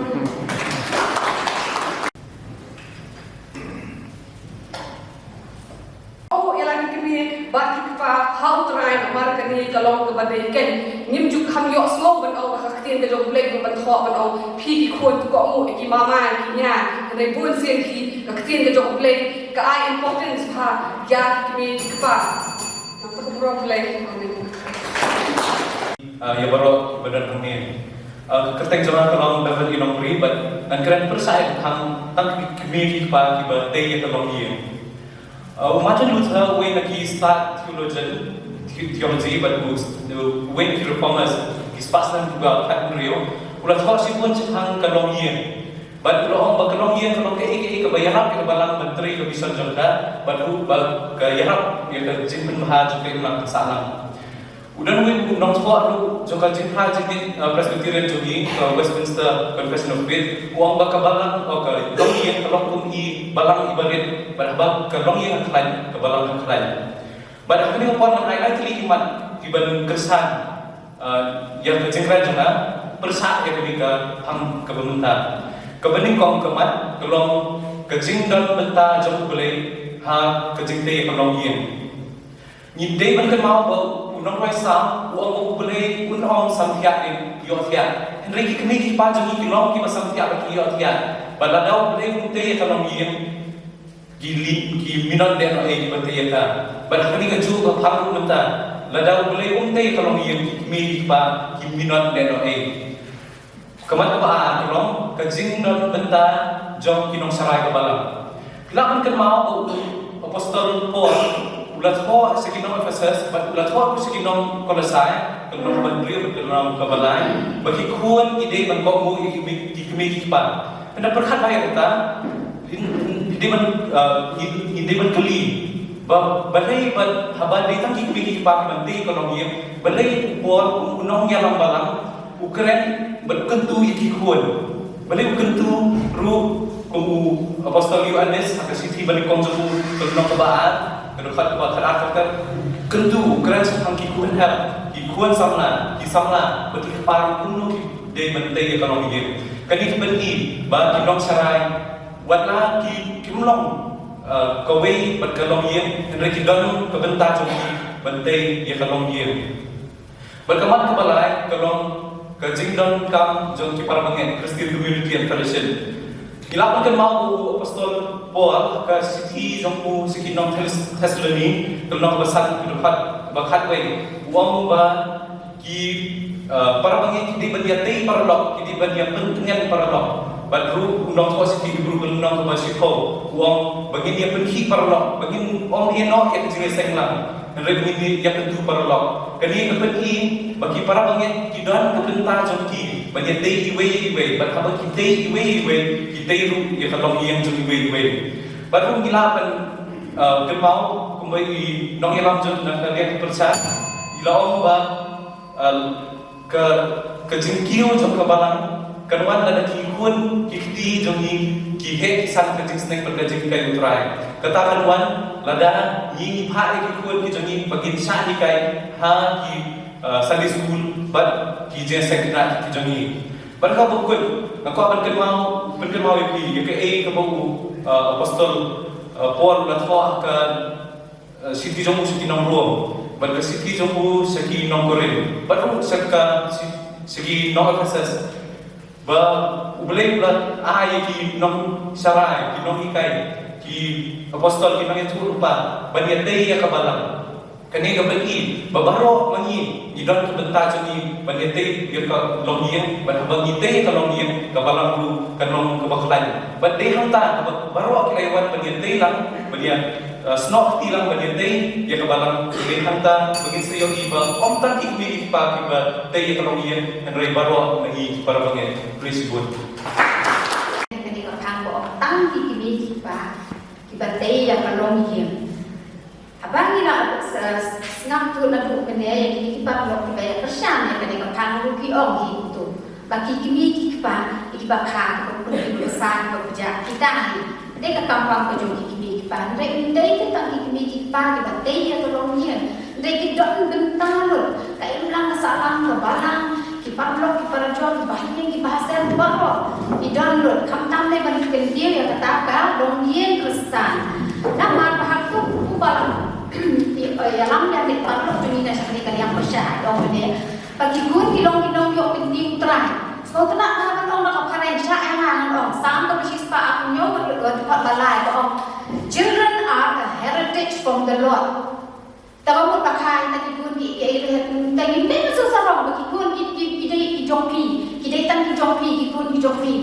Oh, ïa la ki kmie bad ki kpa ha U Trai, namar kane ka long kaba dei kein. Ngim ju kham ïohsngew ban ong ba ka ktien ka jong U Blei ban thoh ban ong phi ki khun to kohnguh ïa ki mama ïa ki nia. Hynrei bun sien ki, ka ktien ka jong U Blei ka ai importance bha ïa ki kmie ki kpa. Nangta ka burom Blei. Amen. Ah, ïa baroh ba don hangne. Ah, ka kyrteng jong nga ka long Beverly Nongri, bad ngan kren pyrshah ïa ka tang, tang ki kmie ki kpa kiba tei ïa ka longïing. Ah, u Martin Luther, uwei na ki stad theologian, the-, theology, bad u, uwei na ki reformers, ki spah snem kiba khatnriew, u la thoh shibun shaphang ka longïing. Bad u la ong ba ka longïing ka long kaei kaei kaba ïarap ïa ka balang ban trei ka mission jong ka, bad ruh ba ka ïarap ïa ka jingpynbha jong ka imlang ka sahlang. U don uwei u nongthoh ruh jong ka jingbha jingit, uh, Presbyterian jong ngi, ka Westminster Confession of Faith, u ong ba ka balang, oh, ka longïing ka long kum i balang iba rit, bad haba ka longïing ka khlaiñ, ka balang ka khlaiñ. Bad ha kane ka por ngan ai lai tylli ki mat kiban kyrshan, uh, ïa ka jingkren jong nga, pyrshah ïa kane ka phang kaba mynta. Kaba nyngkong ka mat ka long ka jingdon bynta jong U Blei ha ka jingtei ïa ka longïing. Ngi dei ban kynmaw ba u nongrwai Salm u ong ba U Blei un ym samthiah ne ïohthiah. Hynrei ki kmie ki kpa jong ngi ki long kiba samthiah bad ki ïohthiah. Bad lada U Blei um tei ïa ka longïing, ki li, ki minot lehnohei kiba tei ïa ka. Bad ha kane kajuh ka pharuk mynta, lada U Blei um tei ïa ka longïing, ki kmie ki kpa kim minot lehnohei. Ka mat kaba ar ka long ka jingdon bynta jong ki nongsharai ka balang. Phi lah ban kynmaw ba u Apostol Paul u la thoh sha ki nong Ephesus bad u la thoh sha ki nong Kolosai, ka lynnong kaba hynriew bad ka lynnong kaba lai, ba ki khun ki dei ban kohnguh ïa ki kmie, ki kmie ki kpa. Phin da pyrkhat bha ïa kata, ki dei ban, uh, ki dei ban kylli ba balei ba haba dei tang ki kmie ki kpa kiban tei ïa ka longïing, balei u Paul u nongïalam balang u kren bad u kyntu ïa ki khun. Balei u kyntu ruh kum u Apostol Ïoannis ha ka shithi banyngkong jong u, ka lynnong kaba ar, ka dkhot kaba khatar, kyntu, u kren shaphang ki khun help, ki khun samla, ki samla bad ki kpa ruh kumno ki dei ban tei ïa ka longïing. Kane ka pyni ba ki nongsharai, wat la ki kim long, uh, kawei bad ka longïing, hynrei ki don ka bynta jong ki ban tei ïa ka longïing. Bad ka mat kaba lai ka long ka jingdonkam jong ki para bangeit, Christian Community and Fellowship. Ngi lah ban kynmaw ba u Apostol Paul ha ka shithi jong u sha ki nong Thess-, Thessaloni, ka lynnong kaba san, ka dkhot ba khatwei, u ong ba ki, uh, para bangeit ki dei ban ïatei paralok, ki dei ban ïapyntngen paralok. Bad ruh u nongthoh shithi Hebru ka lynnong kaba shiphew u ong ba ngin ïapynkhih paralok, ba ngin ym ïehnoh ïa ka jingïaseng lang. Hynrei ba ngin ïakyntu paralok. Kane ka pyni ba ki para bangeit ki don ka bynta jong ki ban ïatei iwei ïa iwei, bad haba ki tei iwei ïa iwei, ki tei ruh ïa ka longïing jong iwei ïa iwei. Bad ruh ngi lah ban, uh, kynmaw kumba i nongïalam jong ngi na ka liang pyrshah, i la ong ba, uh, ka, ka jingkiew jong ka balang kan wan lada ki khun ki kti jong ngi ki heh ki san ka jingsneng bad ka jinghikai U Trai. Kata kan wan lada ngi, ngi phah ïa ki khun ki jong ngi ba kin shah hikai ha ki, uh, Sunday school bad ki jingïaseng khynnah ki jong ngi. Bad kaba kut, nga kwah ban kynmaw, pynkynmaw ïa phi ïa kaei kaba u, uh, Apostol, uh, Paul u la thoh ha ka, uh, shithi jong u sha ki nong Rom, bad ka shithi jong u sha ki nong Korinth, bad ruh sha ka shi-, sha ki nong Ephesus. Ba U Blei u la ai ïa ki nongsharai, ki nonghikai, ki apostol, ki nongïathuhlypa ban ïatei ïa ka balang. Kane ka pyni ba baroh ma ngi ngi don ka bynta jong ngi ban ïatei ïa ka longïing, bad haba ngi tei ïa ka longïing, ka balang ruh kan long kaba khlaiñ. Bad dei hangta ba baroh ki la ïawan ban ïatei lang, ban ïa, eh, snoh kti lang ban ïatei ïa ka balang, dei hangta ba ngin sa ïohi ba ym tang ki kmie ki kpa kiba tei ïa ka longïing, hynrei baroh ma ngi ki para bangeit. Praise God. Kane ka phang ba ym tang ki kmie ki kpa kiba tei ïa ka longïing. Haba ngi la, eh, sngap tuh naduh mynne ïa kine ki paralok kiba ïa kyrshan ïa kane ka phang, ruh ki ong hi kumto ba ki kmie ki kpa, ki kpa kha, ki kpa pun, ki kpa san, ki kpa pjah, kita hi. Dei ka kam pang ka jong ki kmie ki kpa. Hynrei ym dei tang ki kmie ki kpa kiba tei ïa ka longïing. Hynrei ki don bynta lut, ka imlang ka sahlang, ka balang, ki paralok, ki parajor, ki bahaïing, ki bahasem, baroh ki don lut. Khamtam dei ban kyntiew ïa kata ka longïing Khristan. Namar ba hato u balang, ki, eh, ïalam ïa ki paralok jong ngi na sha kane ka liang pyrshah, ong mynne ba ki khun ki long ki nongïoh kynti U Trai. Sngewtynnat ba ha ka nong na ka phareng, shah ïa nga ngan ong Salm kaba shispah arphew hynñiew, ka dkhot ba lai, ka ong, "Children are a heritage from the Lord." Te ba mut ba kha ïa kita ki khun ki, ki, ki, te ngim dei ban sngewsarong ba ki khun ki, ki, ki dei ki jong phi, ki dei tang ki jong phi, ki khun ki jong phi.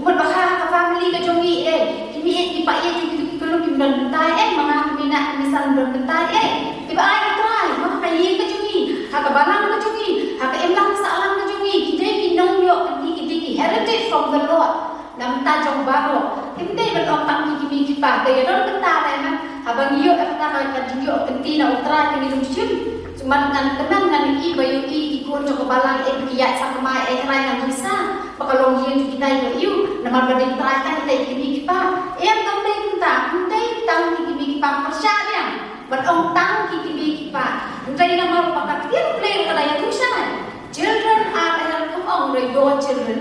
Mut ba kha ka family ka jong ngi, eh, ki meiñ ki paid jong ngi ki khlem kim don bynta, eh, ma nga ki mei na ki mei san don bynta, eh. Te ba ai U Trai, ma ha ka ïing ka jong ngi, ha ka balang ka jong ngi, ha ka imlang ka sahlang ka jong ngi, ki dei ki nongïoh kynti, ki dei ki heritage from the Lord. Na bynta jong baroh. Te ym dei ban ong tang ki kmie ki kpa, te ïa don bynta re, ha. Haba ngi ïoh ïa kata ka, ka jingïoh kynti na U Trai te ngin ym shim. Shu man ngan kmen ngan ïohi ba ïohi ki khun jong ka balang, eh, ki ïaid sakma, eh, trai ngan risa ba ka longïing jong kita ïoh ïoh. Namar ba dei U Trai tang kita ki kmie ki kpa. Em, kam dei kumta, ym dei tang ki kmie ki kpa, pyrshah biang ban ong tang ki kmie ki kpa. Hynrei namar ba ka ktien Blei ka la ïathuh shai, "Children are a help," kam ong re, "your children."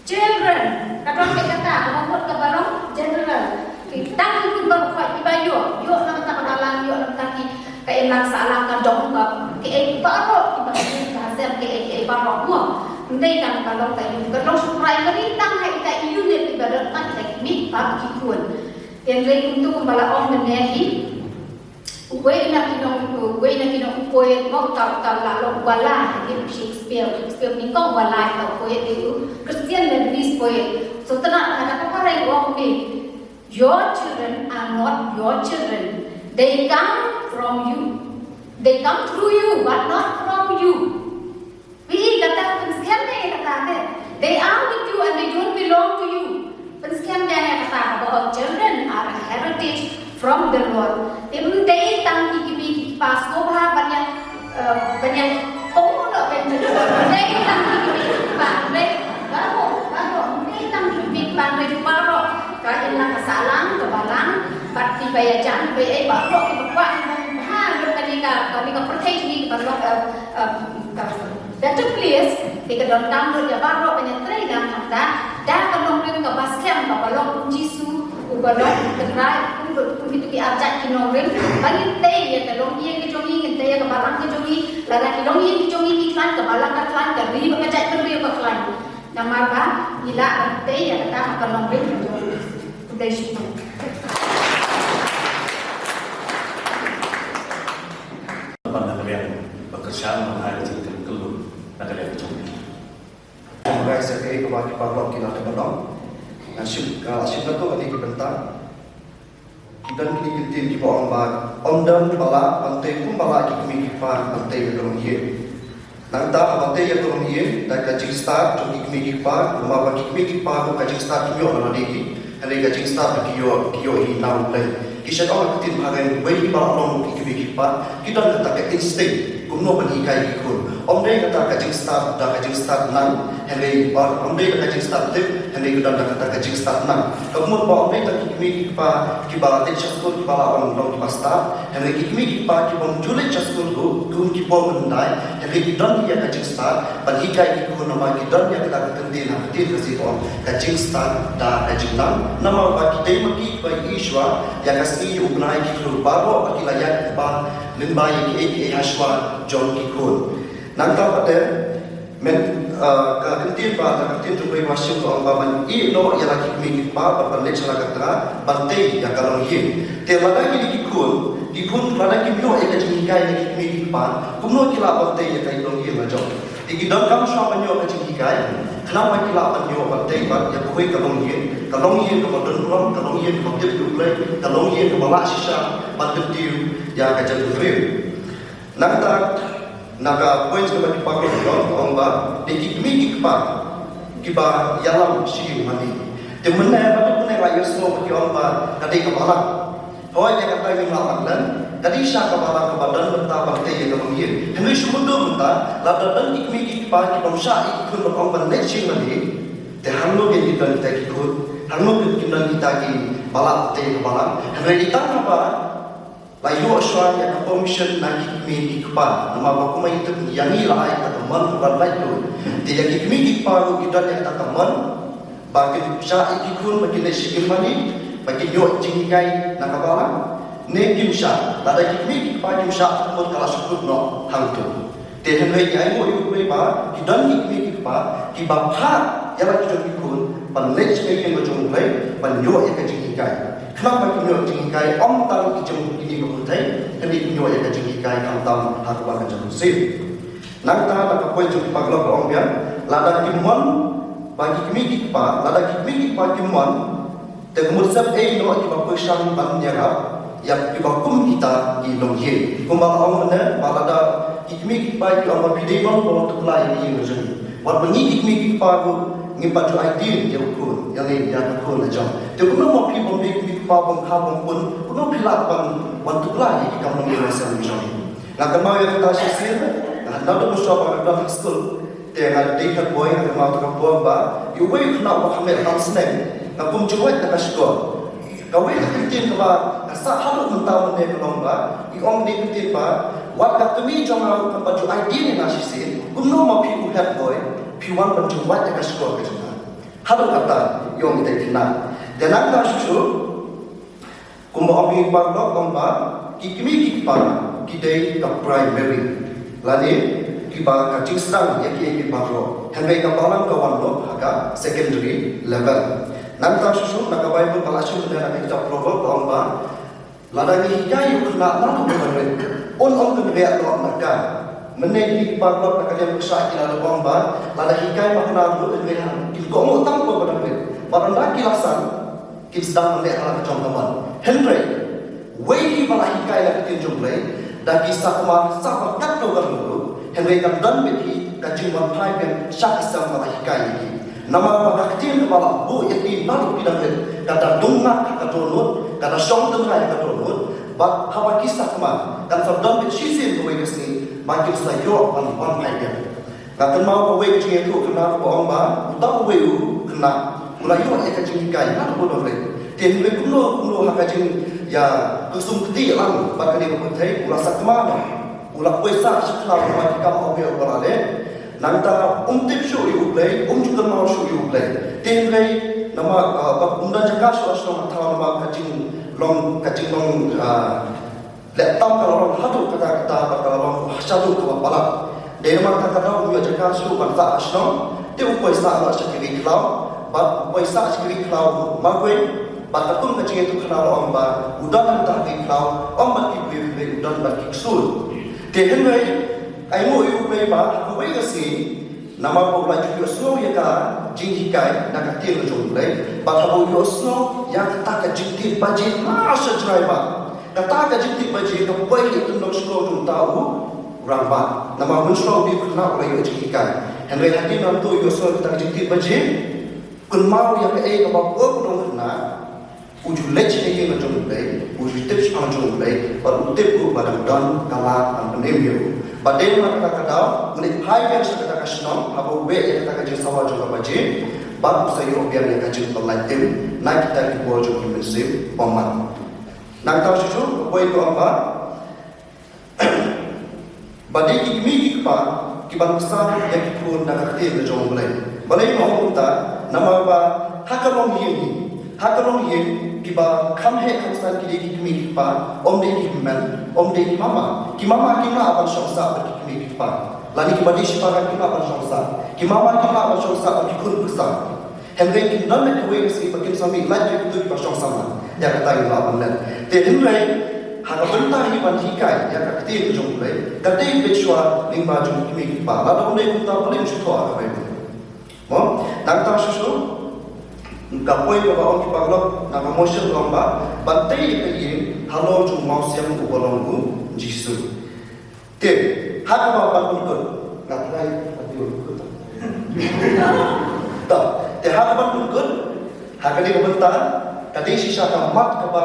Children, ka don beit kata, ka mut kaba long general. Ki tang ki khun baroh kiba ïoh, ïoh na ka bynta ka balang, ïoh na ka bynta ki, ka imlang sahlang, ka dong, ka, kiei baroh kiba, ka sem, kiei kiei baroh mo. Ym dei tang ka long ka ïoh, ka long shu primary tang ha ita i unit kiba don tang ita ki kmie ki kpa ki khun. Hynrei kumtu kumba la ong mynne hi, uwei na ki nong, uwei na ki nong u poet, mo, uta, uta u la long u ba lai, ha ki Shakespeare, Shakespeare u nyngkong u ba lai, uta u poet dei u Christian Lebanese poet. So tang na kata ka para u ong kumne, "Your children are not your children. They come from you. They come through you, but not from you." Phi i kata, pynskhem ïa kata te. "They are with you and they don't belong to you." Pynskhem ïa kata, "Our children are a heritage from the Lord." Te ym dei tang ki kmie ki kpa sngewbha ban ïa, eh, ban ïa pynskhem noh, ban ym dei tang ki kmie ki kpa, ym dei baroh, baroh, ym dei tang ki kmie ki kpa, ym dei baroh. Ka ïa la ka sahlang, ka balang, bad kiba ïajan, kiba ïa baroh, kiba kwah, kiba ha, lut kane ka, kane ka pyrthei jong ngi, kiba long, eh, eh, ka better place, te ka donkam ruh ïa baroh ban ïatrei na kata, da ka nongrim kaba skhem kaba long u Jisu, uba long u Trai, kum, kum kito ki arjait ki nongrim, ba ngin tei ïa ka longïing ka jong ngi, ngin tei ïa ka balang ka jong ngi, lada ki longïing ki jong ngi ki khlaiñ, ka balang ka khlaiñ, ka ri bad ka jaitbynriew ka khlaiñ. Namar ba ngi lah ban tei ïa kata ha ka nongrim ka jong ngi. Khublei shibun. Ban da ka liang ba kyrshan ban ai ka jingkyrkhu na ka liang jong ki. Ngai sa kaei kaba ki paralok ki la dep ban ong. Nga shu, ah, shu nga to kane ki bynta. Ki don kine ki ktien kiba ong ba ym don ba lah ban tei kum ba lah ki kmie ki kpa ban tei ïa ka longïing. Nangta haba tei ïa ka longïing da ka jingstad jong ki kmie ki kpa, namar ba ki kmie ki kpa ruh ka jingstad kim ïoh na lade hi. Hynrei ka jingstad ba ki ïoh, ki ïoh hi na U Blei. Ki shait ong ha ka ktien bharein, wei kiba lah long ki kmie ki kpa, ki don kata ka instinct kumno ban hikai ki khun. Ym dei kata ka jingstad da ka jingstad nang, hynrei ba ym dei da ka jingstad tip, hynrei ka don da kata ka jingstad nang. Ka mut ba ym dei tang ki kmie ki kpa kiba leit sha skul kiba lah ban long kiba stad, hynrei ki kmie ki kpa kibym ju leit sha skul ruh, kum ki bym myndai, hynrei ki don ïa ka jingstad ban hikai ki khun namar ki don ïa kata ka kyntien ha ka ktien Khasi ba ong ka jingstad da ka jingnang. Namar ba ki dei ma ki kiba ïohi shuwa ïa ka sngi ïa u bnai, ki khlur baroh ba ki la ïaid lyngba ïa kiei kiei ha shuwa jong ki khun. Nangta pat te, men, ah, ka kyntien ba, ka kyntien jong U Blei ba shim ka ong ba ban ïeh noh ïa la ki kmie ki kpa bad ban leit sha la ka tnga ban tei ïa ka longïing. Te lada kine ki khun, ki khun lada kim ïoh ïa ka jinghikai na ki kmie ki kpa, kumno ki lah ban tei ïa ka longïing la jong. Te ki donkam shuwa ban ïoh ka jinghikai. Khnang ba ki lah ban ïoh ban tei bad ïa kawei ka longïing, ka longïing kaba don burom, ka longïing kaba tip ïa U Blei, ka longïing kaba lah shisha ban kyntiew ïa ka jaitbynriew. Nangta na ka point kaba ki paralok ki ong, ki ong ba dei ki kmie ki kpa kiba ïalam shi ïing mane. Te mynne, mynne nga ïohsngew ba ki ong ba ka dei ka balang. Hooid, ïa kata ngim lah ban len, ka dei shisha ka balang kaba don bynta ban tei ïa ka longïing. Hynrei shu mutdur mynta, lada don ki kmie ki kpa ki bym shah ïa ki khun ban ong ban leit shi ïing mane, te hangno kin don kita ki khun, hangno kin don kita kiba lah tei ïa ka balang. Hynrei dei tang haba la ïoh shuwa ïa ka permission na ki kmie ki kpa, namar ba kumba ngi tip, ïa ngi la ai kata ka mon kaba lait lut. Te ïa ki kmie ki kpa ruh ki don ïa kata ka mon ba kin shah ïa ki khun ba kin leit shi ïing mane, ba kin ïoh jinghikai na ka balang, ne kim shah. Lada ki kmie ki kpa kim shah, ka mut ka la shu kut noh hangto. Te hynrei ngi ainguh ïa U Blei ba ki don ki kmie ki kpa kiba phah ïa la ki jong ki khun ban leit sha ka ïing ka jong U Blei ban ïoh ïa ka jinghikai. Khnang ba kin ïoh jinghikai, ym tang ki jong kine ki kynthei, hynrei kin ïoh ïa ka jinghikai khamtam ha kaba ka jong u sien. Nangta na ka point jong ki paralok ba ong biang, lada ki mon ba ki kmie ki kpa, lada ki kmie ki kpa ki mon, te ka mut sep ei noh kiba pyrshang ban ïarap ïa kiba kum kita ki longïing. Kumba la ong mynne ba lada ki kmie ki kpa ki ong ba phi dei ban, ban tuklar ïa ka ïing ka jong ngi. Wat ba ngi ki kmie ki kpa ruh ngim pat ju ai dien ïa u khun, ïa lei ïa ka khun la jong. Te kumno ma phi bym dei kmie ki kpa, bym kha bym pun, kumno phi lah ban, ban tuklar ïa ki kam longïing longsan ka jong ngi. Nga kynmaw ïa kata shisien, nga hynda dang shuwa ba nga dang ha skul. Te nga dei head boy, nga kynmaw kata ka por ba ïa uwei u khynnah uba khamer tam snem, nga kum jingwait na ka shkor. Kawei ka kyntien kaba nga sah haduh mynta mynne ka long ba i ong kane ka kyntien ba, wat ka kmie jong nga ruh kam pat ju ai dien ïa nga shisien, kumno ma phi u head boy phi wan ban jingwait ïa ka shkor ka jong nga. Haduh katta i ong ïa kata ka khynnah. Te nangta shuh shuh, kumba ong ïa ki paralok, ong ba ki kmie ki kpa ki dei ka primary, lane kiba ka jingsdang ïa kiei kiei baroh. Hynrei ka balang ka wan noh ha ka secondary level. Nangta shuh shuh na ka Baibl ba la shim na ka kitab Proverb ba ong ba, lada ngi hikai ïa u khynnah naduh ba rit, un ym kynriah noh na ka. Mynne ki paralok na ka liang ka sha ki la ong ba, lada hikai ma khynnah ruh, hynrei ha kin kohnguh tang ba ka dang rit. Bad ynda ki la san, kin sdang ban leh ha la ka jong ka mon. Hynrei wei hi ba la hikai la ka ktien jong U Blei, da ki sakma sa ba katto katne ruh, hynrei kan don beit hi ka jingwanphai biang sha ka sem ba la hikai hi. Namar ba ka ktien kaba la buh ïa ki naduh ki dang rit, ka da dung ngah ha ka dohnud, ka da shong tynrai ha ka dohnud, bad haba ki sakma kan sa don beit shisien kawei ka sngi ba kin sa ïoh ban wanphai biang. Nga kynmaw kawei ka jingïathuh khynnah kaba ong ba, uta uwei u khynnah u la ïoh ïa ka jinghikai naduh ba u dang rit. Te hynrei kumno kumno ha ka jingïa kusum kti lang bad kane ka pyrthei, u la sakma noh. U la poi sah sha khlaw namar ki kam uba u la leh. Nangta um tip shuh ïa U Blei, um ju kynmaw shuh ïa U Blei. Te hynrei namar, ah, ba um don jaka shuh ha shnong ha thaw namar ka jinglong, ka jinglong, ah, leh tam ka la long haduh katta katta bad ka la long haduh kaba palat. Dei namar kata ka daw um ïoh jaka shuh ban sah ha shnong, te u poi sah noh sha ki ri khlaw, bad u poi sah sha ki ri khlaw marwei, bad katkum ka jingïathuh khynnah la ong ba u don hangta ha ri khlaw, ym bad ki briew hynrei u don bad ki ksuid. Te hynrei ainguh ïa U Blei ba ha kawei ka sngi, namar ba u la ju ïohsngew ïa ka jinghikai na ka ktien ka jong U Blei, bad haba u ïohsngew ïa kata ka jingtip baje mar sha Jrai ba, kata ka jingtip baje ka poi ha ka kyndong shkor jong uta u rangbah. Namar mynshuwa u dei u khynnah u la ïoh jinghikai. Hynrei hadien nangta u ïohsngew ïa kata ka jingtip baje, kynmaw ïa kaei kaba u ong u khynnah, u ju leit sha ka ïing ka jong U Blei, u ju tip shaphang jong U Blei, bad u tip ruh ba dang don ka lad ban pynim ïa u. Bad dei namar kata ka daw, u leit phai biang sha kata ka shnong, haba u weh ïa kata ka jingsawa jong ka baje, bad u sa ïoh biang ïa ka jingpynlait im na kita ki bor jong ki mynsiem bymman. Nangta shuh shuh, ka poi ka ong ba, ba dei ki kmie ki kpa ki ban bsa ïa ki khun da ka ktien ka jong U Blei. Balei nga ong kumta? Namar ba ha ka longïing hi, ha ka longïing, kiba kham heh kham san ki dei ki kmie ki kpa, ym dei ki hynmen, ym dei ki mama. Ki mama kim lah ban shong sah bad ki kmie ki kpa. Lane kiba dei shipara kim lah ban shong sah. Ki mama kim lah ban shong sah bad ki khun bsa. Hynrei kin don beit kawei ka sngi ba kin sa mih lait ïa kito kiba shong samla ïa kata ngi lah ban leh. Te hynrei ha ka bynta hi ban hikai ïa ka ktien ka jong U Blei, ka dei beit shuwa lyngba jong ki kmie ki kpa. Lada ym dei kumta balei ngin shu thoh ha ka Baibl? Mo, nangta shuh shuh ka poi kaba ong ki paralok na ka Mawshynrang ba, ban tei ïa ka ïing halor jong u mawsiang uba long u Jisu. Te ha kaba ban pynkut, nga trai ban pynkut. To, te ha kaba ban pynkut, ha kane ka bynta, ka dei shisha ka mat kaba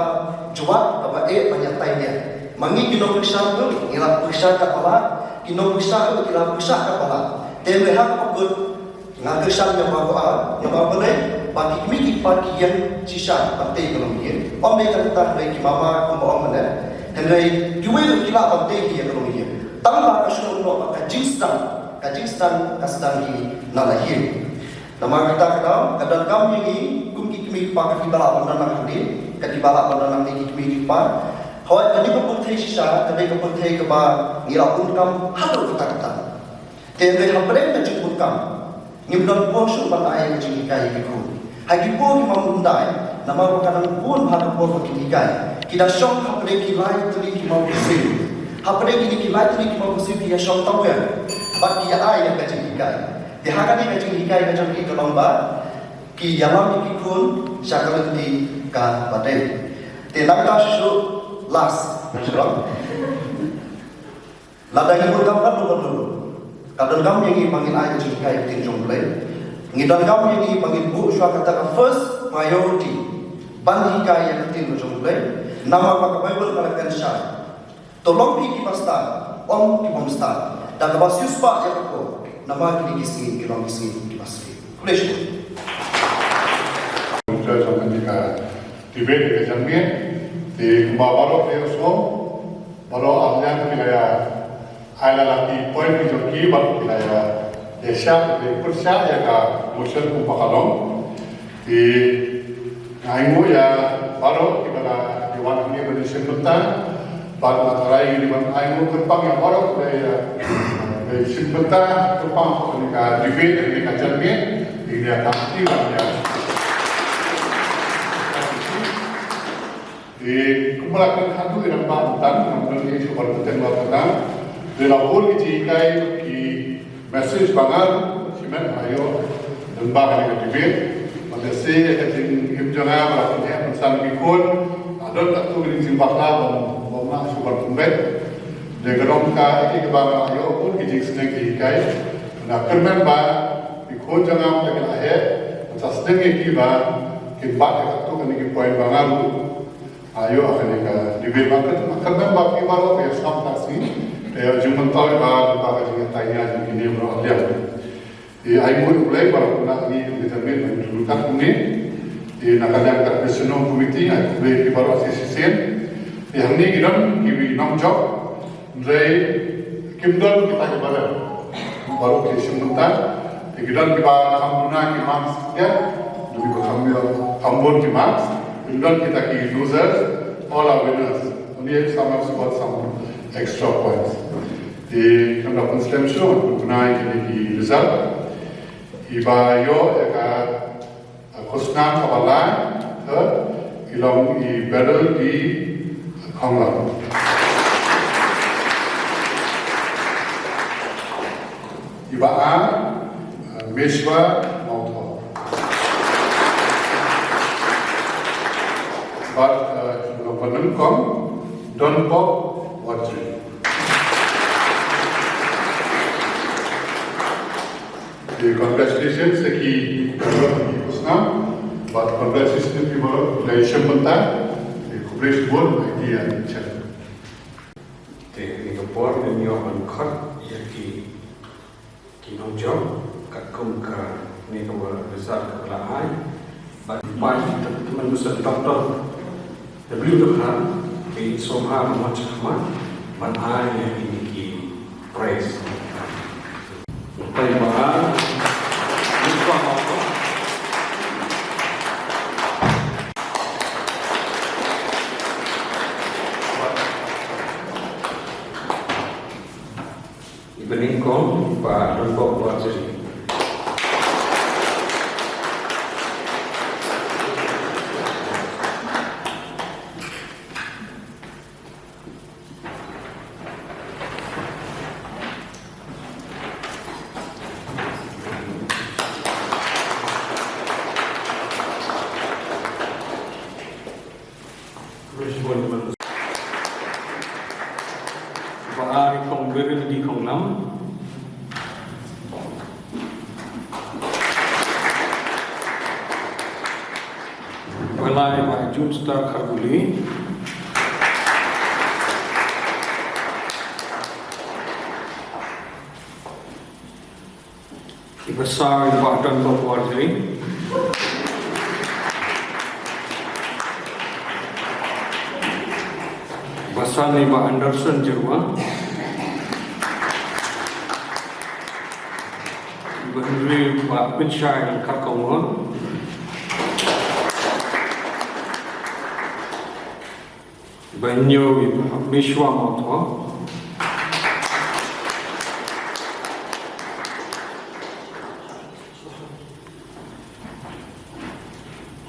jwat kaba eh ban ïatai nia. Ma ngi ki nongpyrshah ruh ngi la pyrshah katba lah, ki nongpyrshah ruh ki la pyrshah katba lah. Te hynrei ha kaba kut, nga kyrshan ïa baroh ar, namar balei, ba ki kmie ki kpa ki ïeng shisha ban tei ka longïing. Ym dei tang kita hynrei ki mama kumba ong mynne, hynrei kiwei ruh ki lah ban tei hi ïa ka longïing. Tang ba ka shu ong noh ba ka jingsdang, ka jingsdang ka sdang hi na la ïing. Namar kata ka daw ka donkam ïa ngi kum ki kmie ki kpa, ka dei ba lah ban don nangne, ka dei ba lah ban don nangne ki kmie ki kpa. Hooid, ka dei ka pyrthei shisha, ka dei ka pyrthei kaba ngi la bun kam haduh katta katta. Te hynrei hapdeng ka jingbun kam, ngim don por shuh ban ai ka jinghikai ïa ki khun. Ha ki por ki bym dei, namar ba ka dang bun bha ka por ba kin hikai, ki da shong hapdeng ki lai tylli ki mawbyrsiew. Hapdeng kine ki lai tylli ki mawbyrsiew ki ïa shong tang bad ki ïa ai ïa ka jinghikai. Te ha kane ka jinghikai ka jong ki ka long ba ki ïalam ïa ki khun sha ka lynti kaba dei. Te nangta shuh shuh, last, shuh shuh. Lada ngi bun kam katno katno ruh, ka donkam ïa ngi ba ngin ai ka jinghikai ïa ka ktien jong U Blei. Ngi donkam ïa ngi ba ngin buh shuwa kata ka first priority ban hikai ïa ka ktien jong U Blei. Namar ba ka Baibl ka la kren shai, to long phi kiba stad, ym ki bym stad, da kaba siewspah ïa ka por, namar kine ki sngi ki long ki sngi kiba sniew. Khublei shibun. Debate ka jong ngi, te kumba baroh phi ïohsngew, baroh arliang ki la ïa ai la ki point ki jong ki bad ki la ïa ïa shah, ki pyrshah ïa ka motion kumba ka long. Te nga ainguh ïa baroh kiba la ïa wan hangne ban ïashim bynta, bad nga tharai ngi ban ainguh kyrpang ïa baroh kiba ïa ïashim bynta kyrpang ha kane ka debate, ha kane ka janmiet. Ngi ïa ka ti ban ïa Te kumba la kren haduh ïa nang ba tan, nang don ïa shuwa ban kren ba kata. Te la bun ki jinghikai, ki message ba nga ruh shimet ha ïoh don ba kane ka debate. Ba lehse ïa ka jingim jong nga ba la pynheh pynsan ki khun, ah, don katto ka jingbakla ba, ba nga shuwa ban pynbeit. Te ka dong ka ïa kaba nga ïoh bun ki jingsneng ki hikai. Nga kyrmen ba ki khun jong nga ba ki la heh, nga sa sneng ïa ki ba kin bat ïa katto katne ki point ba nga ruh ïoh ha kane ka debate. Ba nga kyrmen ba phi baroh phi ïasam ka sngi. Te ïa jingmyntoi ba, ba ka jingïatai ïa jong kine baroh liang. Te ai nguh ïa U Blei ba la pynlah ïa ngi ka jingmyntoi ba ngin ïa ryngkat kumne. Te na ka liang ka National Committee ai khublei ïa phi baroh shisien. Te hangne ki don kiba nongjop. Hynrei kim don kita kiba rem. Baroh ki shim bynta. Te ki don kiba kham duna ki marks, ïa, don kiba kham ïa, kham bun ki marks. Kim don kita ki losers, all are winners. Only some have scored some extra points. Te khlem da pynslem shuh, ngan pynkynmaw ïa kine ki result. Iba ïoh ïa ka khusnam kaba lai, eh, i long i Beryl D Khonglam. Iba ar, eh, Meshwa Mawthoh. Bad, eh, i long ba nyngkong, Donbok Warjri. Te congratulations ïa ki khusnam, bad congratulations ïa ki baroh kiba la shim bynta. Te khublei shibun ïa ki ïa ki chen. Te kane ka por ngin ïoh ban khot ïa ki, ki nongjop katkum kane ka result kaba la ai. Bad bai tymmen u Sir Doctor W Dkhar, ki sngewbha ban wan sha khmat ban ai ïa kine ki prize. Bai ba, iba nyngkong, Bah Donbok Warjri. Ba ar i Kong Beryl D Khonglam. Ba lai, Bah June Star Kharbuli. Iba saw, Bah Donbok Warjri. Ba san, Bah Anderson Jyrwa. Ba hynriew, Bah Pynshai Langkatkongngon. Ba hynñiew, Bah Meshwa Mawthoh.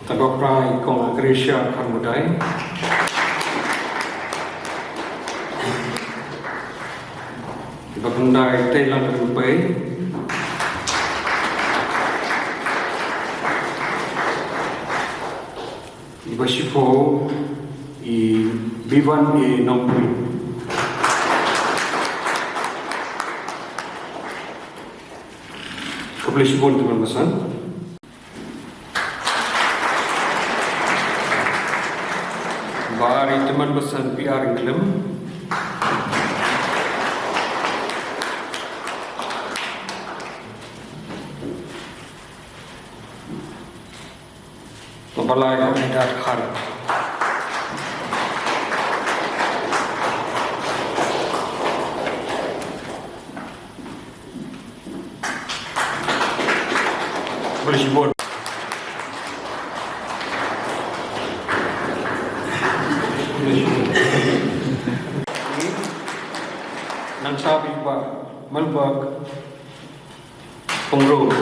Te ba phra, Kong Acacia Kharmudai. Ba khyndai, Teilang Rympei. Ba shiphew, i Bivan A Nongpui. Khublei shibun, tymmen basan. Ba ar, i tymmen basan, P R Ryngkhlem. Ba lai, Kong Aida Dkhar. Khublei shibun. Nang sa bi ba malbak pengro.